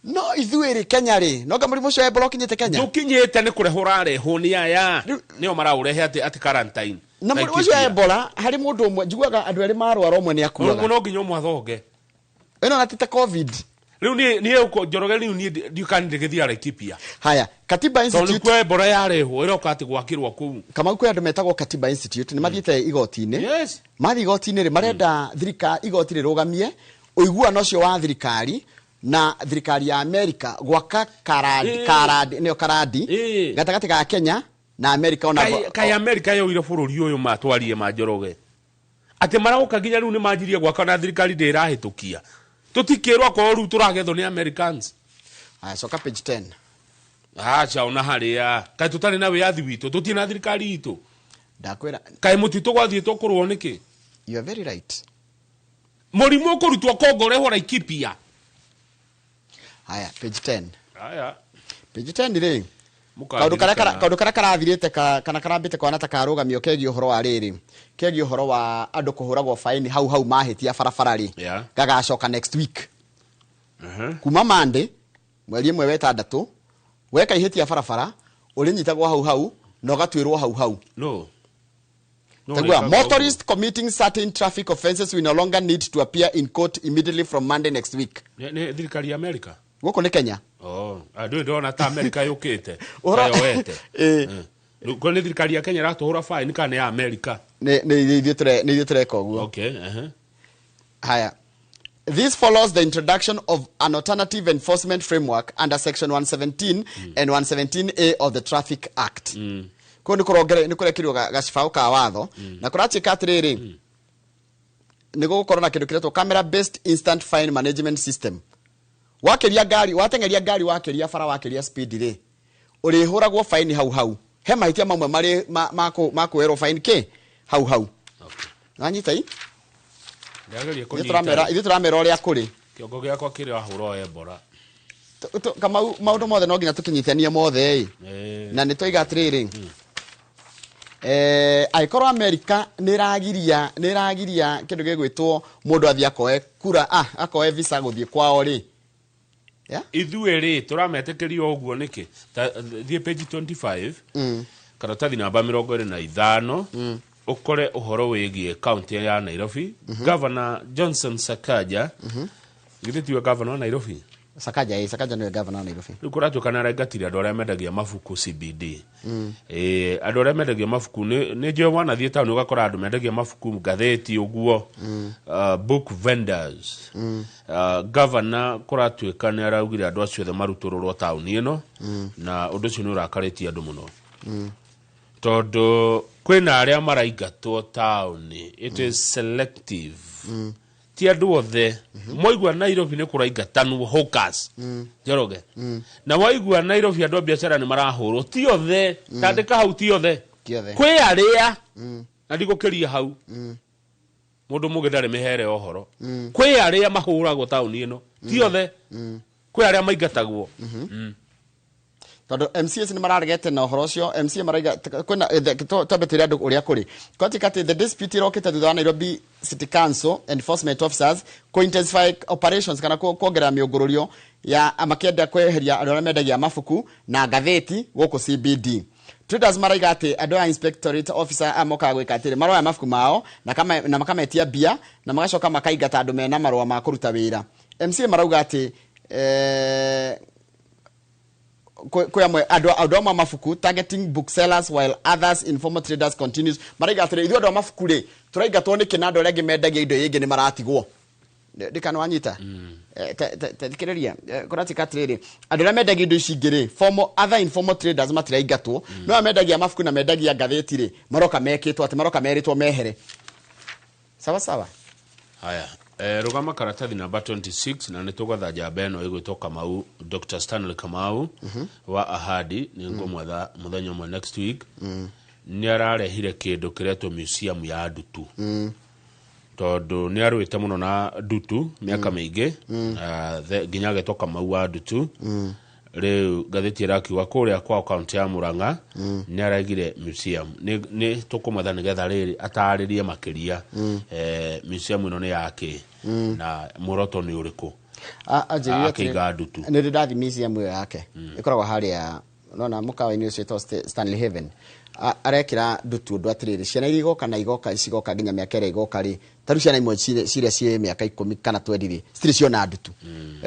no ithuĩ rĩ, Kenya rĩ, nonga mũrimũ ũcio wa Ebola ũkinyĩte Kenya? Ndũkinyĩte, nĩ kũrehwo ũrarehwo nĩ aya, nĩo maraũrehe atĩ quarantine. Na mũrimũ ũcio wa Ebola, harĩ mũndũ ũmwe njiguaga andũ erĩ marwara ũmwe nĩ akuaga. No nginya ũmwe athonge. Ĩno na ti ta COVID. Rĩu niĩ ũko Njoroge, rĩu niĩ ndiũkani ndĩgĩthiĩ Laikipia. Haya, Katiba Tondũ Institute. nĩkuo Ebola yarehwo, ĩroka atĩ gwakĩrwo kũu. Kamau, kwĩ andũ metagwo Katiba Institute nĩ mathiĩte igoti-inĩ. Mathiĩ igoti-inĩ rĩ, marenda thirikari, igoti rĩrũgamie ũiguano ũcio wa thirikari na thirikari ya America gwaka karadi, karadi nĩyo karadi gatagatĩ ga Kenya na America ona Kaĩ Amerika yoire bũrũri ũyũ matwarie ma Njoroge atĩ maroka nginya rĩu nĩ manjirie gwaka na thirikari ndĩrahĩtũkia, tũtikĩrwo akorwo rĩu tũragethwo nĩ Americans. Aya, coka page 10. Aca, ona harĩa kaĩ tũtarĩ na wĩyathi witũ, tũtirĩ na thirikari itũ? Ndakwĩra. Kaĩ mũtitũ gwathiĩtwo kũrũo nĩkĩ? You are very right. Mũrimũ ũkũrutwo Kongo ũrehwo Laikipia. Haya, page 10. Aya. Page 10 rĩ, kaũndũ karĩa kaũndũ karĩa karathirĩte kana karambĩte kwana ta karũgamio kegiĩ ũhoro wa rĩrĩ, kegiĩ ũhoro wa andũ kũhũragwo faini hau hau mahĩtia barabara rĩ, gagacoka next week. Kuma Monday mweri 1 wa 6, weka ihĩtia barabara ũrĩnyitagwo hau hau na ũgatuĩrwo hau hau. No. No, Tagua, rĩkaga motorists committing certain traffic offences will no longer need to appear in court immediately from Monday next week. Nĩ thirikari ya America? Gũkũ nĩ Kenya. Oh, andũ ndona ta America yũkĩte Ũhoro- yoete. Rĩu ko nĩ thirikari ya Kenya ĩratũhũra fine kana nĩ ya America? Nĩ ithuĩ nĩ ithuĩ tũreka ũguo. Okay, uh-huh. Haya. "This follows the introduction of an alternative enforcement framework under Section 117 and 117A of the Traffic Act." Kũu nĩ kũrongere nĩ kũrekĩrwo gacibaũ ka watho na kũratuĩka atĩrĩrĩ, nĩ gũgũkorwo na kĩndũ kĩretwo camera based instant fine management system. Wakĩria ngari, wateng'eria ngari, wakĩria bara, wakĩria speed rĩ, ũrĩhũragwo faini hau hau. He mahĩtia mamwe marĩ ma kuoerwo faini kĩ hau hau. Wanyita i? Ndĩrageria Ithuĩ tũramera kũnyita. Ithuĩ tũramera ũrĩa kũrĩ. Kĩongo gĩakwa kĩrĩa wahũra Ebola. Kamau, maũndũ mothe no nginya tũkinyitanie mothe ĩ. Na nĩ twoiga atĩrĩrĩ, angĩkorwo Amerika nĩ ĩragiria kĩndũ gĩgwĩtwo mũndũ athiĩ akoe kura, akoe visa gũthiĩ kwao rĩ, Ithuĩ rĩ tũrametĩkĩria ũguo nĩkĩ? Thiĩ page 25, karatathi namba 25, ũkore ũhoro wĩgiĩ kaunti ya Nairobi. Governor Johnson Sakaja, githĩ tiwe governor wa Nairobi? Sakaja, ĩ, Sakaja nĩwe governor wa Nairobi. Rĩu kũratuĩka nĩ araingatire andũ arĩa mendagia mabuku CBD. Andũ arĩa mendagia mabuku, nĩ njũĩ wanathiĩ taũni ũgakora andũ mendagia mabuku, ngathĩti ũguo, book vendors. Governor kũratuĩka nĩ araugire andũ acio othe marutũrũrwo taũni ĩno, na ũndũ ũcio nĩ ũrakarĩtie andũ mũno, tondũ kwĩna arĩa maraingatwo taũni. It is selective, ti andũ othe. Mwaigua Nairobi nĩ kũraingatanwo hawkers, Njoroge, na waigua Nairobi andũ a biacara nĩ marahũrwo, ti othe. Tandĩka hau, ti othe. Ti othe. Kwĩ arĩa, na ndigũkĩria hau, mũndũ mũgĩ ndarĩ mĩhere ũhoro. Kwĩ arĩa mahũragwo taũni ĩno, ti othe. Kwĩ arĩa maingatagwo. Tondũ MCAs nĩ mararegete na ũhoro ũcio. MCA maraiga kwĩna twambe twĩre andũ ũrĩa kũrĩ kwatuĩka atĩ the dispute ĩrokĩte thutha wa Nairobi City Council enforcement officers ku intensify operations, kana kuongerera mĩũngũrũrio ya makĩenda kweheria andũ arĩa mendagia mabuku na ngathĩti gũkũ CBD. Traders maraiga atĩ andũ aya inspectorate officer aya mokaga gwĩka atĩrĩ, maroya mabuku mao na makametia mbia, na magacoka makaingata andũ mena marũa ma kũruta wĩra. MCA marauga atĩ kwĩ amwe andũ amwe a mabuku targeting booksellers while others informal traders continues. Maraiga atĩrĩ, ithuĩ andũ a mabuku rĩ, tũraingatwo nĩkĩ na andũ arĩa angĩ mendagia indo ingĩ nĩ maratigwo? Ndikana wanyita. Thikĩrĩria, kũratuĩka atĩrĩrĩ, andũ arĩa mendagia indo ici ingĩ rĩ, formal, other informal traders matiraingatwo, no arĩa mendagia mabuku na mendagia ngathĩti rĩ, maroka mekĩtwo atĩ maroka merĩtwo mehere. Sawa sawa. Haya, rũgama karatathi namba 26, na nĩ tũgwetha njamba ĩno ĩgwĩtwo Kamau, Dr Stanley Kamau wa Ahadi. Nĩ ngũmwetha mũthenya ũmwe next week. Nĩ ararehire kĩndũ kĩretwo museum ya ndutu, tondũ nĩ arũĩte mũno na ndutu mĩaka mĩingĩ, nginya agetwo Kamau wa ndutu. Rĩu ngathĩti ĩrakiuga kũrĩa kwao kaunti ya Murang'a nĩ araigire museum. Nĩ tũkũmwetha nĩgetha rĩrĩ atarĩrie makĩria, museum ĩno nĩ yakĩ na muoroto nĩ ũrĩkũ. Anjĩrire atĩrĩ, Akĩiga ndutu. Nĩ ndĩ ndathi museum ĩyo yake, ĩkoragwo harĩa nona mũkawa-inĩ ũcio wĩtagwo Stanley Haven. Arekĩra ndutu ũndũ atĩrĩrĩ, ciana iria igoka na igoka cigoka nginya mĩaka ĩrĩa igoka rĩ, ta rĩu ciana imwe ciria ciĩ mĩaka 10 kana 20 rĩ, citirĩ ciona ndutu.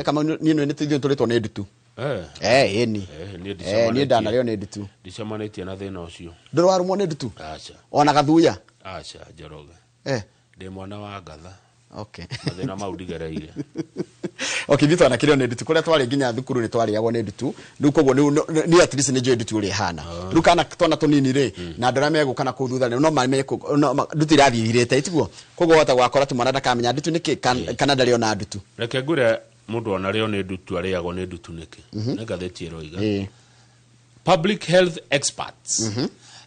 Kamau, niĩ nĩ ithuĩ tũrĩtwo nĩ ndutu. Ĩni. Niĩ Niĩ ndanarĩo nĩ ndutu. Ndicemanĩtie na thĩna ũcio. Ndũrĩ warũmwo nĩ ndutu? Aca. Ona gathuya? Aca, Njoroge. Ndĩ mwana wa ngatha. Mathĩna mau ndigereire. Okay, ithuĩ twanakĩrĩo nĩ ndutu. Kũrĩa twarĩ nginya thukuru nĩ twarĩagwo nĩ ndutu. Rĩu koguo niĩ at least nĩ njũĩ ndutu ũrĩa ĩhana. Rĩu kana twana tũnini rĩ, na andũ arĩa megũka na kũu thutha rĩ, no mamenye no ndutu irathiĩ ithirĩte, tiguo? Koguo wahota gwakora atĩ mwana ndakamenya ndutu nĩkĩ, kana ndarĩ ona ndutu. Reke ngwĩre, mũndũ onarĩo nĩ ndutu, arĩagwo nĩ ndutu nĩkĩ? Nĩ ngathĩti ĩroiga. Public health experts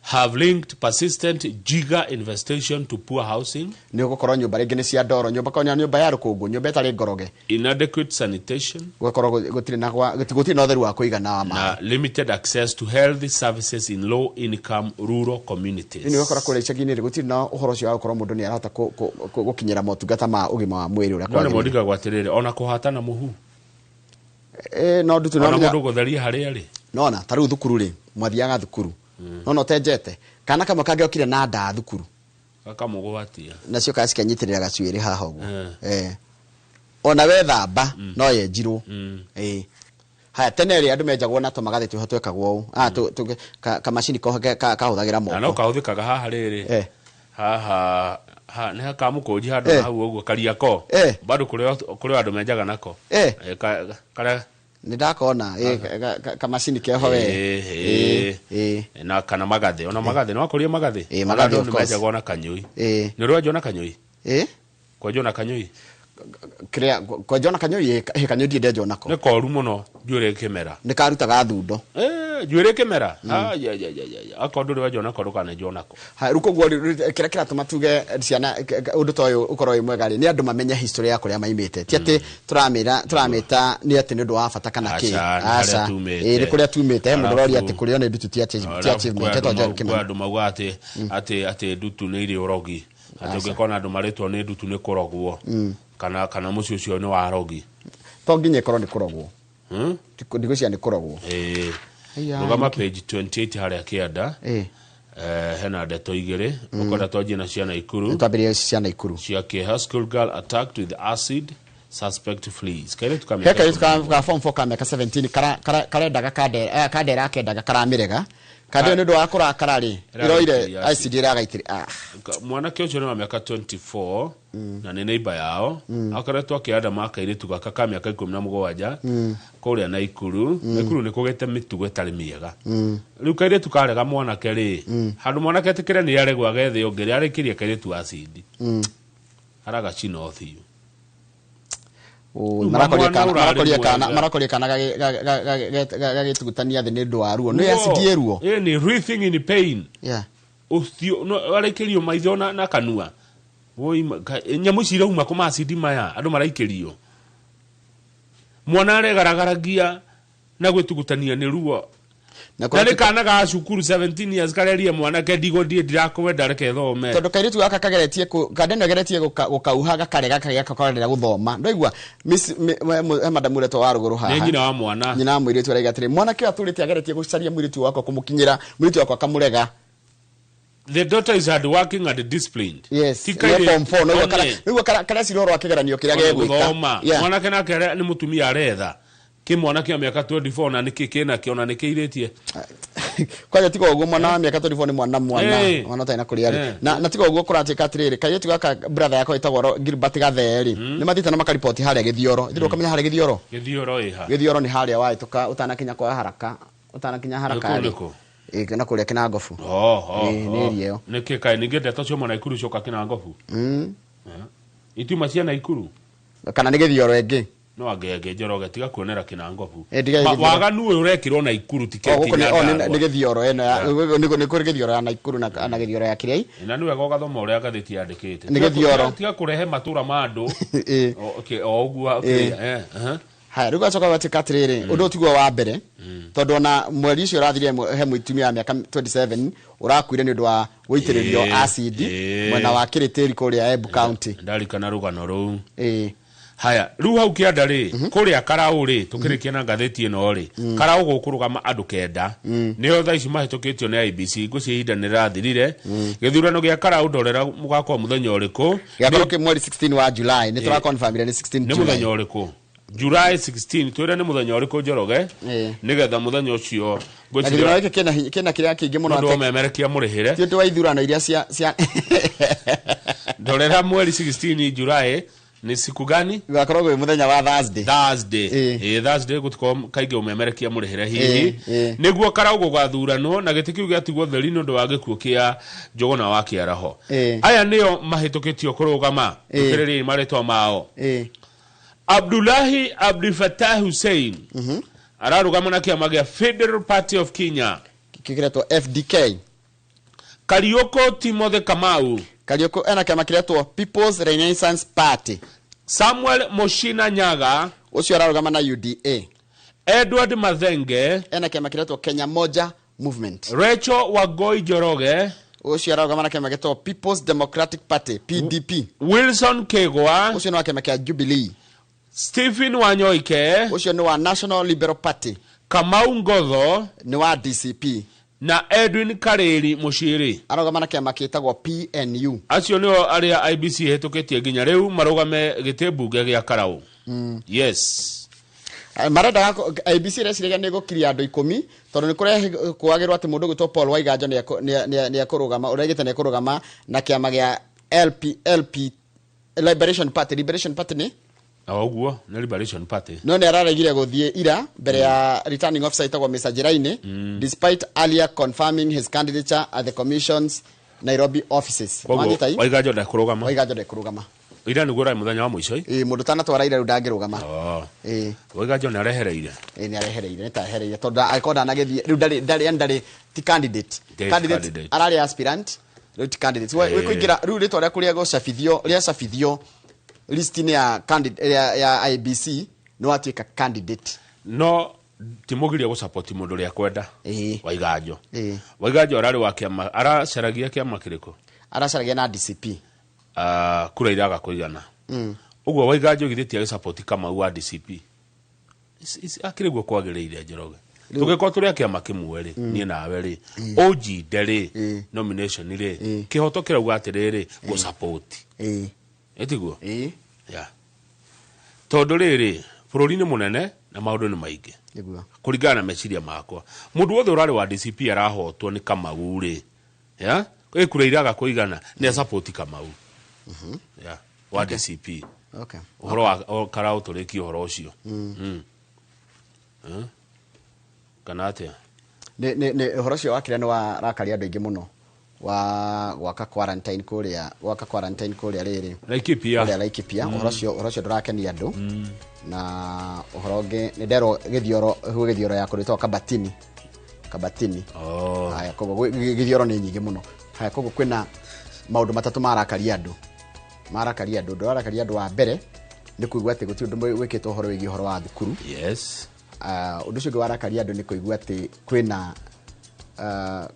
have linked persistent jigger infestation to poor housing, Nĩ ũgũkorwo nyũmba rĩngĩ nĩ cia ndoro, nyũmba konya nyũmba ya rũkũngũ, nyũmba ĩtarĩ ngoroge. Inadequate sanitation, Gũgakorwo gũtirĩ na gũtirĩ na ũtheru wa kũigana wa maĩ. Na limited access to health services in low income rural communities. Nĩ ũgakora kũrĩa icagi-inĩ rĩ, gũtirĩ na ũhoro ũcio wa gũkorwo mũndũ nĩ arahota gũkinyĩra motungata ma ũgima wa mwĩrĩ ũrĩa No nĩ kwagĩrĩire. mondigagwo atĩrĩrĩ, ona kũhatana mũhu, No ndutu no ona nginya mũndũ gũtheria harĩa rĩ. Nona ta rĩu thukuru rĩ, mwathiaga thukuru, nona ũtenjete kana kamwe kangĩokire na nda thukuru, gakamũgwatia. Nacio kana cikanyitĩrĩra gacuĩrĩ haha ũguo. Ona wethamba no yenjirwo. Haya, tene rĩ, andũ menjagwo na tũmagathĩ twĩho twekagwo ũũ. Ah, kamacini kahũthagĩra Na no moko. kahũthĩkaga haha rĩrĩ, haha nĩ hakamũkũnji handũ hau ũguo kariako. Bado kũrĩ andũ menjaga nako. Karĩa Nĩ ndakona kamacini keho we. Na kana magathĩ, ona magathĩ no akũrie magathĩ. Ona Magathĩ, andũ of nĩ course. menjagwo na kanyũi. Nĩ ũrĩ wenjwo na kanyũi? Kwenjwo na kanyũi? Kĩrĩa kwenjwo na kanyũi, kanyũi ndirĩ ndenjwo nako. Nĩ koru mũno njuĩrĩ ĩkĩmera. Nĩ karutaga thundo. Njuĩrĩ ĩkĩmera. Ai, ai, ai, ai, ai. Akorwo ndũrĩ wenjwo nako, ndũkanenjwo nako. Ha, rĩu koguo rĩ, kĩrĩa kĩratũma tuge ciana ũndũ ta ũyũ ũkorwo wĩ mwega rĩ, nĩ andũ mamenye history ya kũrĩa maimĩte. Ti atĩ tũramĩta nĩ atĩ nĩ ũndũ wa bata kana kĩ. Aca, nĩ harĩa Aca. tumĩte. Nĩ kũrĩa tumĩte. He mũndũ ũroria Arabu atĩ kũrĩo nĩ ndutu ti ti Arabu achievement, kwĩ etwo andũ Joel kwĩ Kimani. andũ maugaga atĩ ndutu nĩ irĩ ũrogi. Atĩ Aca. ũngĩkona andũ marĩtwo nĩ ndutu nĩ kũrogwo. Kana mũciĩ ũcio nĩ wa rogi. To nginya ĩkorwo nĩ kũrogwo. Ndigwĩciria nĩ kũrogwo. Ĩĩ. Aya, Rũgama page 28 harĩa kĩanda. Hena ndeto igĩrĩ. Ũkwenda twanjie na cia Naikuru? Twambĩrĩrie cia Naikuru. Cia kĩeha, school girl attacked with acid, suspect flees. Kairĩtu ka He mĩaka kairĩtu ka form 4 ka mĩaka 17 karendaga kandera akendaga karamĩrega kandera nĩ ũndũ wa kũrakara rĩ, ĩroire Ĩragaitĩria acid ĩragaitĩria. Ah. Mwanake ũcio nĩ wa mĩaka 24 na nĩ neighbor yao. Akoretwo akĩandama kairĩtu gaka ka mĩaka 17 kũrĩa Naikuru. Naikuru nĩ kũgĩte mĩtugo ĩtarĩ mĩega. Rĩu kairĩtu karega mwanake rĩ, handũ mwanake etĩkĩre nĩ aregwo agethe ũngĩ rĩ, arĩkĩrie kairĩtu acid, aragacina ũthiũ. Ũ, Rĩu marakoria mwana kana ũrarĩ marakoria kana mwega. Marakoria kana gagĩtugutania thĩ nĩ ũndũ wa ruo, nĩ acid ĩ ruo. Ĩ, nĩ writhing in pain. Ũthiũ no arĩkĩrio maitho na kanua. Woi, nyamũ ici irauma kũ macidi maya andũ maraikĩrio, mwana aregaragaragia na gwĩtugutania nĩ ruo. Na Na nĩ kana ga cukuru 17 years karerie mwanake, ndigo ndiĩ ndirakwenda, reke thome. Tondũ kairĩtu gaka kageretie kanda ĩno ĩgeretie gũkauha gakarega kagĩa kakarera gũthoma, ndwaigua he madamu ũretwo wa rũgũrũ haha. Nĩ nyina wa mwana. Nyina wa mũirĩtu araiga atĩrĩ, mwanake ũyũ atũrĩte ageretie gũcaria mũirĩtu wakwa, kũmũkinyĩra mũirĩtu wakwa akamũrega. The daughter is hard working and disciplined. Yes. Ti Nĩ kairĩtu- form 4 no One. nĩguo karecira ũhoro wa kĩgeranio kĩrĩa Ona gegwĩka. gũthoma. Mwanake nake nĩ mũtumia aretha kĩ mwana kĩa mĩaka 24 na nĩkĩ kĩnakĩo na nĩkĩirĩtie. Kwanja tiga ũguo, mwana wa mĩaka 24 nĩ mwana mwana mwana ũtarĩ na kũrĩa rĩ. Na tiga ũguo, kũratuĩka atĩrĩrĩ, kairĩtu gaka brother yakwa ĩtagwo Gilbert Gathee rĩ, nĩ mathiĩte na makariboti harĩa Gĩthioro. Ithuĩ ũkamenya harĩa Gĩthioro? Gĩthioro ĩha? Gĩthioro nĩ harĩa wahĩtũka ũtanakinya kwa haraka, ũtanakinya haraka Nĩ kũ, rĩ. nĩ kũ? Ĩ, na kũrĩa Kĩnangobu. Oh, Ĩ, nĩ area ĩyo. Nĩkĩ kaĩ ningĩ ndeto cio Naikuru cioka Kĩnangobu? Itiuma cia Naikuru. Kana nĩ Gĩthioro ĩngĩ. No angenge Njoroge, tiga kuonera Kĩnangobu. Ĩ, tiga Gĩthioro. Waganu ũyũ ũrekĩrwo Naikuru ti O, gũkũ nĩ Nyandarua. nĩ Gĩthioro ĩno nĩ kũrĩ Gĩthioro ya Naikuru na Gĩthioro ya kĩrĩa. Na nĩ wega ũgathoma ũrĩa ngathĩti yandĩkĩte. Nĩ Gĩthioro. Tiga kũrehe matũra ma andũ. Okay, o ũguo. Haya, rĩu gacoka gatuĩka atĩrĩrĩ, ũndũ ũyũ tiguo wa mbere, tondũ ona mweri ũcio ũrathirire he mũtumia wa mĩaka 27 ũrakuire nĩ ũndũ wa gũitĩrĩrio acid mwena wa Kĩrĩtĩri kũrĩa Embu County. Ndarikana rũgano rũu. Haya, rĩu hau kĩanda rĩ, kũrĩa Karaũ rĩ, tũkĩrĩkia na ngathĩti ĩno rĩ, Karaũ gũkũrũgama andũ 9, nĩo thaa ici mahĩtũkĩtio nĩ IEBC. Ngwĩciria ihinda nĩ rĩrathirire. Gĩthurano gĩa Karaũ, ndorera mũgakorwo mũthenya ũrĩkũ? Gĩakorwo kĩ mweri 16 wa July, nĩ tũraconfirmire nĩ 16 Nĩ July. mũthenya ũrĩkũ? July 16, twĩre nĩ mũthenya ũrĩkũ, Njoroge, nĩgetha mũthenya ũcio Na gĩthurano gĩkĩ kĩna kĩrĩa kĩingĩ mũno mũndũ atĩ ũmemerekia mũrĩhĩre. Ti ũndũ wa ithurano iria cia Ndorera mweri 16 July nĩ siku gani? Gũgakorwo gwĩ mũthenya wa Thursday. Thursday. Ĩ, Thursday gũtikorwo kaingĩ ũmemerekia mũrĩhĩre hihi. Nĩguo Karaũ gũgathuranwo na gĩtĩ kĩu gĩatigwo theri nĩ ũndũ wa gĩkuũ kĩa Njũgũna wa Kĩaraho. Aya nĩo mahĩtũkĩtio kũrũgama. Thikĩrĩriai marĩtwa mao. Abdullahi Abdulfatah Hussein ararũgama na kĩama gĩa Federal Party of Kenya, kĩretwo FDK. Kariũkũ Timothy Kamau. Kariũkũ ena kĩama kĩretwo People's Renaissance Party. Samuel Mushina Nyaga ũcio ararũgama na UDA. Edward Mathenge ena kĩama kĩretwo Kenya Moja Movement. Rachel Wangoi Njoroge ũcio ararũgama na kĩama gĩtwo People's Democratic Party, PDP. Wilson Kegwa ũcio nĩ wa kĩama kĩa Jubilee. Stephen Wanyoike ũcio nĩ wa National Liberal Party. Kamau Ngotho nĩ wa DCP. Na Edwin Karĩri Mũciri ararũgama na kĩama kĩtagwo PNU. Acio nĩo arĩa IEBC ĩhĩtũkĩtie nginya rĩu marũgame gĩtĩ mbunge gĩa Karaũ. Yes. Marendaga IEBC ĩreciragia nĩ ĩgũkiria andũ 10, tondũ nĩ kũragĩrwo atĩ mũndũ ũgwĩtwo Paul Waiganjo nĩ ekũrũgama, ũraigĩte nĩ ekũrũgama na kĩama gĩa LP Liberation Party. Liberation Party nĩ O ũguo nĩ Liberation Party. No nĩ araregire gũthiĩ ira mbere ya returning officer ĩtagwo Mr. Njiraini, despite earlier confirming his candidature at the commission's Nairobi offices. Koguo Wanyita ii? Waiganjo ndekũrũgama. Waiganjo ndekũrũgama. Ira nĩguo ũrarĩ mũthenya wa mũico ĩ? Ĩ, mũndũ ũtanatwara ira rĩu ndangĩrũgama. Ĩ. Waiganjo nĩ arehereire. Ĩ, nĩ arehereire, nĩ ta arehereire tondũ angĩkorwo ndanagĩthiĩ rĩu ndarĩ yani ndarĩ ti candidate. Ndarĩ Candidate candidate. ararĩ aspirant, rĩu ti candidate. Wĩ kũingĩra rĩu rĩtwa rĩaku rĩa gũcabithio, rĩacabithio list-inĩ ya candidate ya IEBC, nĩ watuĩka candidate. No ti mũgiria gũsupport mũndũ ũrĩa kwenda. Waiganjo. Waiganjo ararĩ wa kĩama, aracaragia kĩama kĩrĩkũ? Aracaragia na DCP. Kura iraga kũigana. Ũguo Waiganjo githĩ ti agĩsupport Kamau wa DCP? Akĩrĩ guo kwagĩrĩire Njoroge. Tũngĩkorwo tũrĩ a kĩama kĩmwe rĩ, niĩ nawe rĩ, ũnjinde rĩ, nomination rĩ, kĩhoto kĩrauga atĩrĩrĩ, ngũ support. Ĩtiguo? Yeah. Tondũ rĩrĩ, bũrũri nĩ mũnene na maũndũ nĩ maingĩ. Nĩguo. Kũringana na meciria makwa, mũndũ wothe ũrarĩ wa DCP arahotwo nĩ Kamau rĩ, yeah? Ĩ kura iraga kũigana, nĩ support Kamau. Yeah. Wa DCP. Okay. Ũhoro wa Karau tũrĩkie ũhoro ũcio. Kana atĩa? Nĩ ũhoro ũcio wa kĩrĩa nĩ warakaria andũ aingĩ mũno wa gwaka quarantine kũrĩa, gwaka quarantine kũrĩa rĩrĩ. Laikipia. Kũrĩa Laikipia. Ũhoro ũcio ndũrakenia andũ. Na ũhoro ũngĩ nĩ nderwo gĩthioro, gwĩ gĩthioro ya kũrĩtwo Kabatini. Kabatini. Haya, koguo gĩthioro nĩ nyingĩ mũno. Haya, koguo kwĩna maũndũ matatũ marakaria andũ. Marakaria andũ. Ũndũ ũrarakaria andũ wa mbere nĩ kũigua atĩ gũtirĩ ũndũ wĩkĩtwo ũhoro wĩgiĩ ũhoro wa thukuru. Yes. Ũndũ ũcio ũngĩ warakaria andũ nĩ kũigua atĩ kwĩna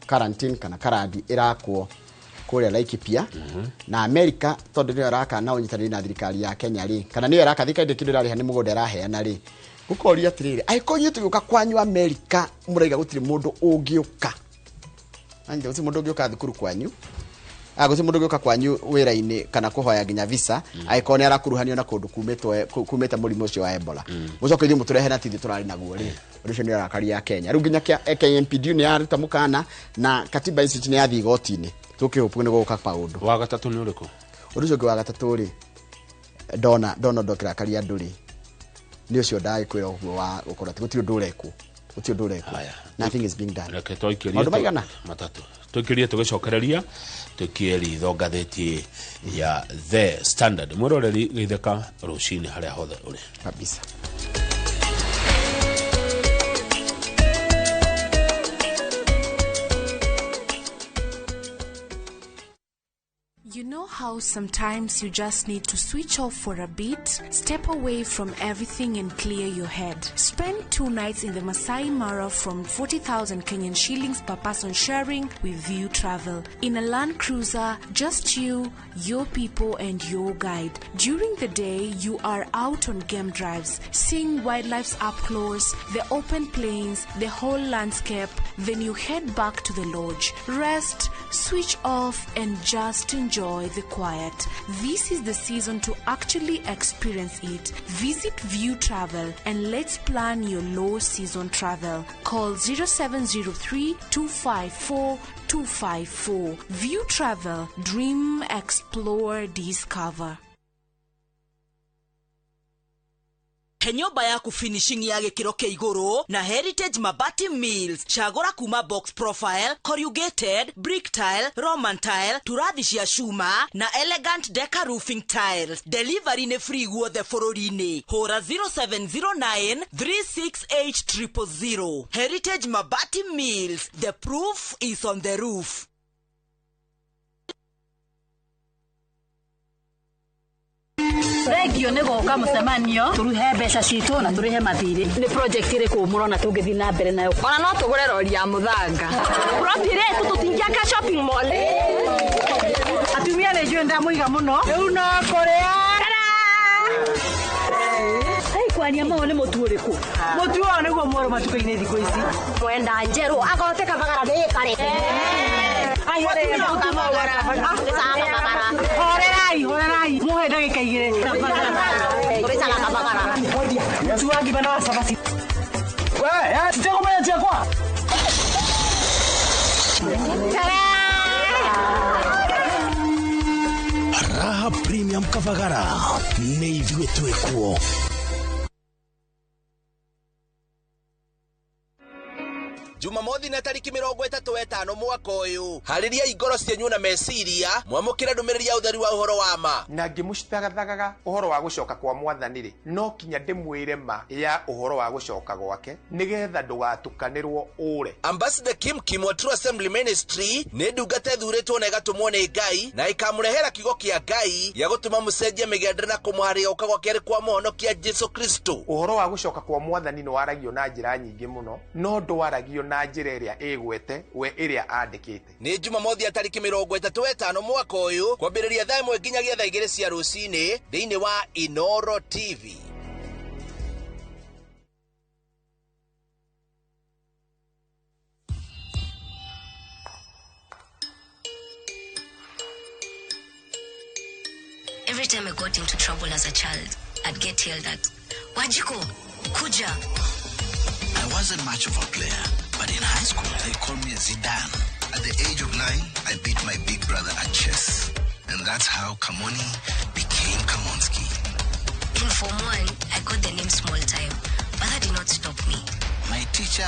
quarantine kana karandi ĩrakwo kũrĩa Laikipia. Na America tondũ nĩyo ĩraka na ũnyitanĩri na thirikari ya Kenya rĩ, kana nĩyo ĩraka thirikari ndĩ kĩndũ ĩrarĩha nĩ mũgũnda ĩraheana rĩ, gũkoria atĩrĩrĩ, angĩkorwo inyuĩ tũgĩũka kwanyu America mũraiga gũtirĩ mũndũ ũngĩũka, anja gũtirĩ mũndũ ũngĩũka thukuru kwanyu, gũtirĩ mũndũ ũngĩũka kwanyu wĩra-inĩ kana kũhoya nginya visa, angĩkorwo nĩ arakuruhanio na kũndũ kumĩte mũrimũ ũcio wa Ebola, mũcoke ithuĩ mũtũrehe na ti ithuĩ tũrarĩ naguo rĩ, ũndũ ũcio nĩ ũrakaria Kenya. Rĩu nginya KMPDU nĩ yaruta mũkana na Katiba Institute nĩ yathiĩ igoti-inĩ, tũkĩhũpwo nĩ gũka maũndũ. Wa gatatũ nĩ ũrĩkũ? Ũndũ ũcio ũngĩ wa gatatũ rĩ, ndona ũndũ ũkĩrakaria andũ rĩ, nĩ ũcio ndagĩkwĩra ũguo wa gũkorwo atĩ gũtirĩ ũndũ ũrekwo. Gũtirĩ ũndũ ũrekwo. Nothing is being done. Reke tũikĩrie Maũndũ maigana? Matatũ. Tũikĩrie tũgĩcokereria, tũikie ritho ngathĩti ya The Standard. Mwĩroreri geithĩka rũcinĩ harĩa hothe ũrĩ. Kabisa. You know how sometimes you just need to switch off for a bit, step away from everything and clear your head. Spend 2 nights in the Masai Mara from 40,000 Kenyan shillings per person sharing with View Travel. In a Land Cruiser, just you, your people and your guide. During the day, you are out on game drives, seeing wildlife up close, the open plains, the whole landscape. Then you head back to the lodge. Rest, switch off and just enjoy the quiet. This is the season to actually experience it. Visit View Travel and let's plan your low season travel. Call 0703 254 254. View Travel. Dream, explore, discover. He nyũmba yaku finishing ya gĩkĩro kĩa igũrũ na Heritage Mabati Mills. Cagũra kuma box profile, corrugated, brick tile, Roman tile, turathi cia cuma na elegant deca roofing tiles. Delivery nĩ free guothe bũrũri-inĩ. Hũra 0709 368 000. Heritage Mabati Mills. The proof is on the roof. Thengio nĩ gũka mũcemanio tũruhe mbeca citũ na tũrĩhe mathirĩ. Nĩ project ĩrĩkũ mũrona tũngĩthiĩ na mbere nayo? Ona no tũgũre rori ya mũthanga. Plot ĩrĩa ĩtũ tũtingĩaka shopping mall. Atumia nĩ njũĩ ndamũiga mũno. Rĩu no kũrĩa. Hey, kwaria mau nĩ mũtu ũrĩkũ? Mũtu ũyũ nĩguo mwerũ matukũ-inĩ thikũ ici. Mwenda njerũ agote kabagara nĩ kare. Horerai, horerai. Muhe ndagĩka igĩrĩ. Mũtu wa ngima na wa cabaci. We, titegũmenya ciakwa. Raha Premium Kavagara nĩ ithuĩ twĩkuo. Jumamothi na tariki 35 mwaka ũyũ, harĩria ingoro cienyu na meciria mwamũkĩre ndũmĩrĩri ya ũtheri wa ũhoro wa ma. Na ngĩmũcithagathaga ũhoro wa gũcoka kwa mwathani rĩ, no kinya ndĩmwĩre ma ya ũhoro wa gũcoka gwake nĩgetha ndũgatukanĩrwo ũre. Ambassador Kim Kim wa True Assembly Ministry nĩ ndungata ĩthurĩtwo na ĩgatũmwo nĩ Ngai na ĩkamũrehera kiugo kĩa Ngai gĩa gũtũma mũcenjie mĩgendere na kũmũharĩria gũka gwake arĩ kwa mũhonokia Jesu Kristo. Ũhoro wa gũcoka kwa mwathani nĩ waragio na njĩra nyingĩ mũno, no ndwaragio na njĩra ĩrĩa ĩgwete we ĩrĩa andĩkĩte. Nĩ Jumamothi ya tariki 35 mwaka ũyũ kwambĩrĩria thaa 1 nginyagia thaa 2 cia rũcinĩ thĩinĩ wa Inoro TV. Every time I got into trouble as a child, I'd get yelled at. Wanjiku, kuja. I wasn't much of a player, but in high school they called me Zidane. At the age of 9, I beat my big brother at chess. And that's how Kamoni became Kamonski. In Form 1, I got the name Small Time, but that did not stop me. My teacher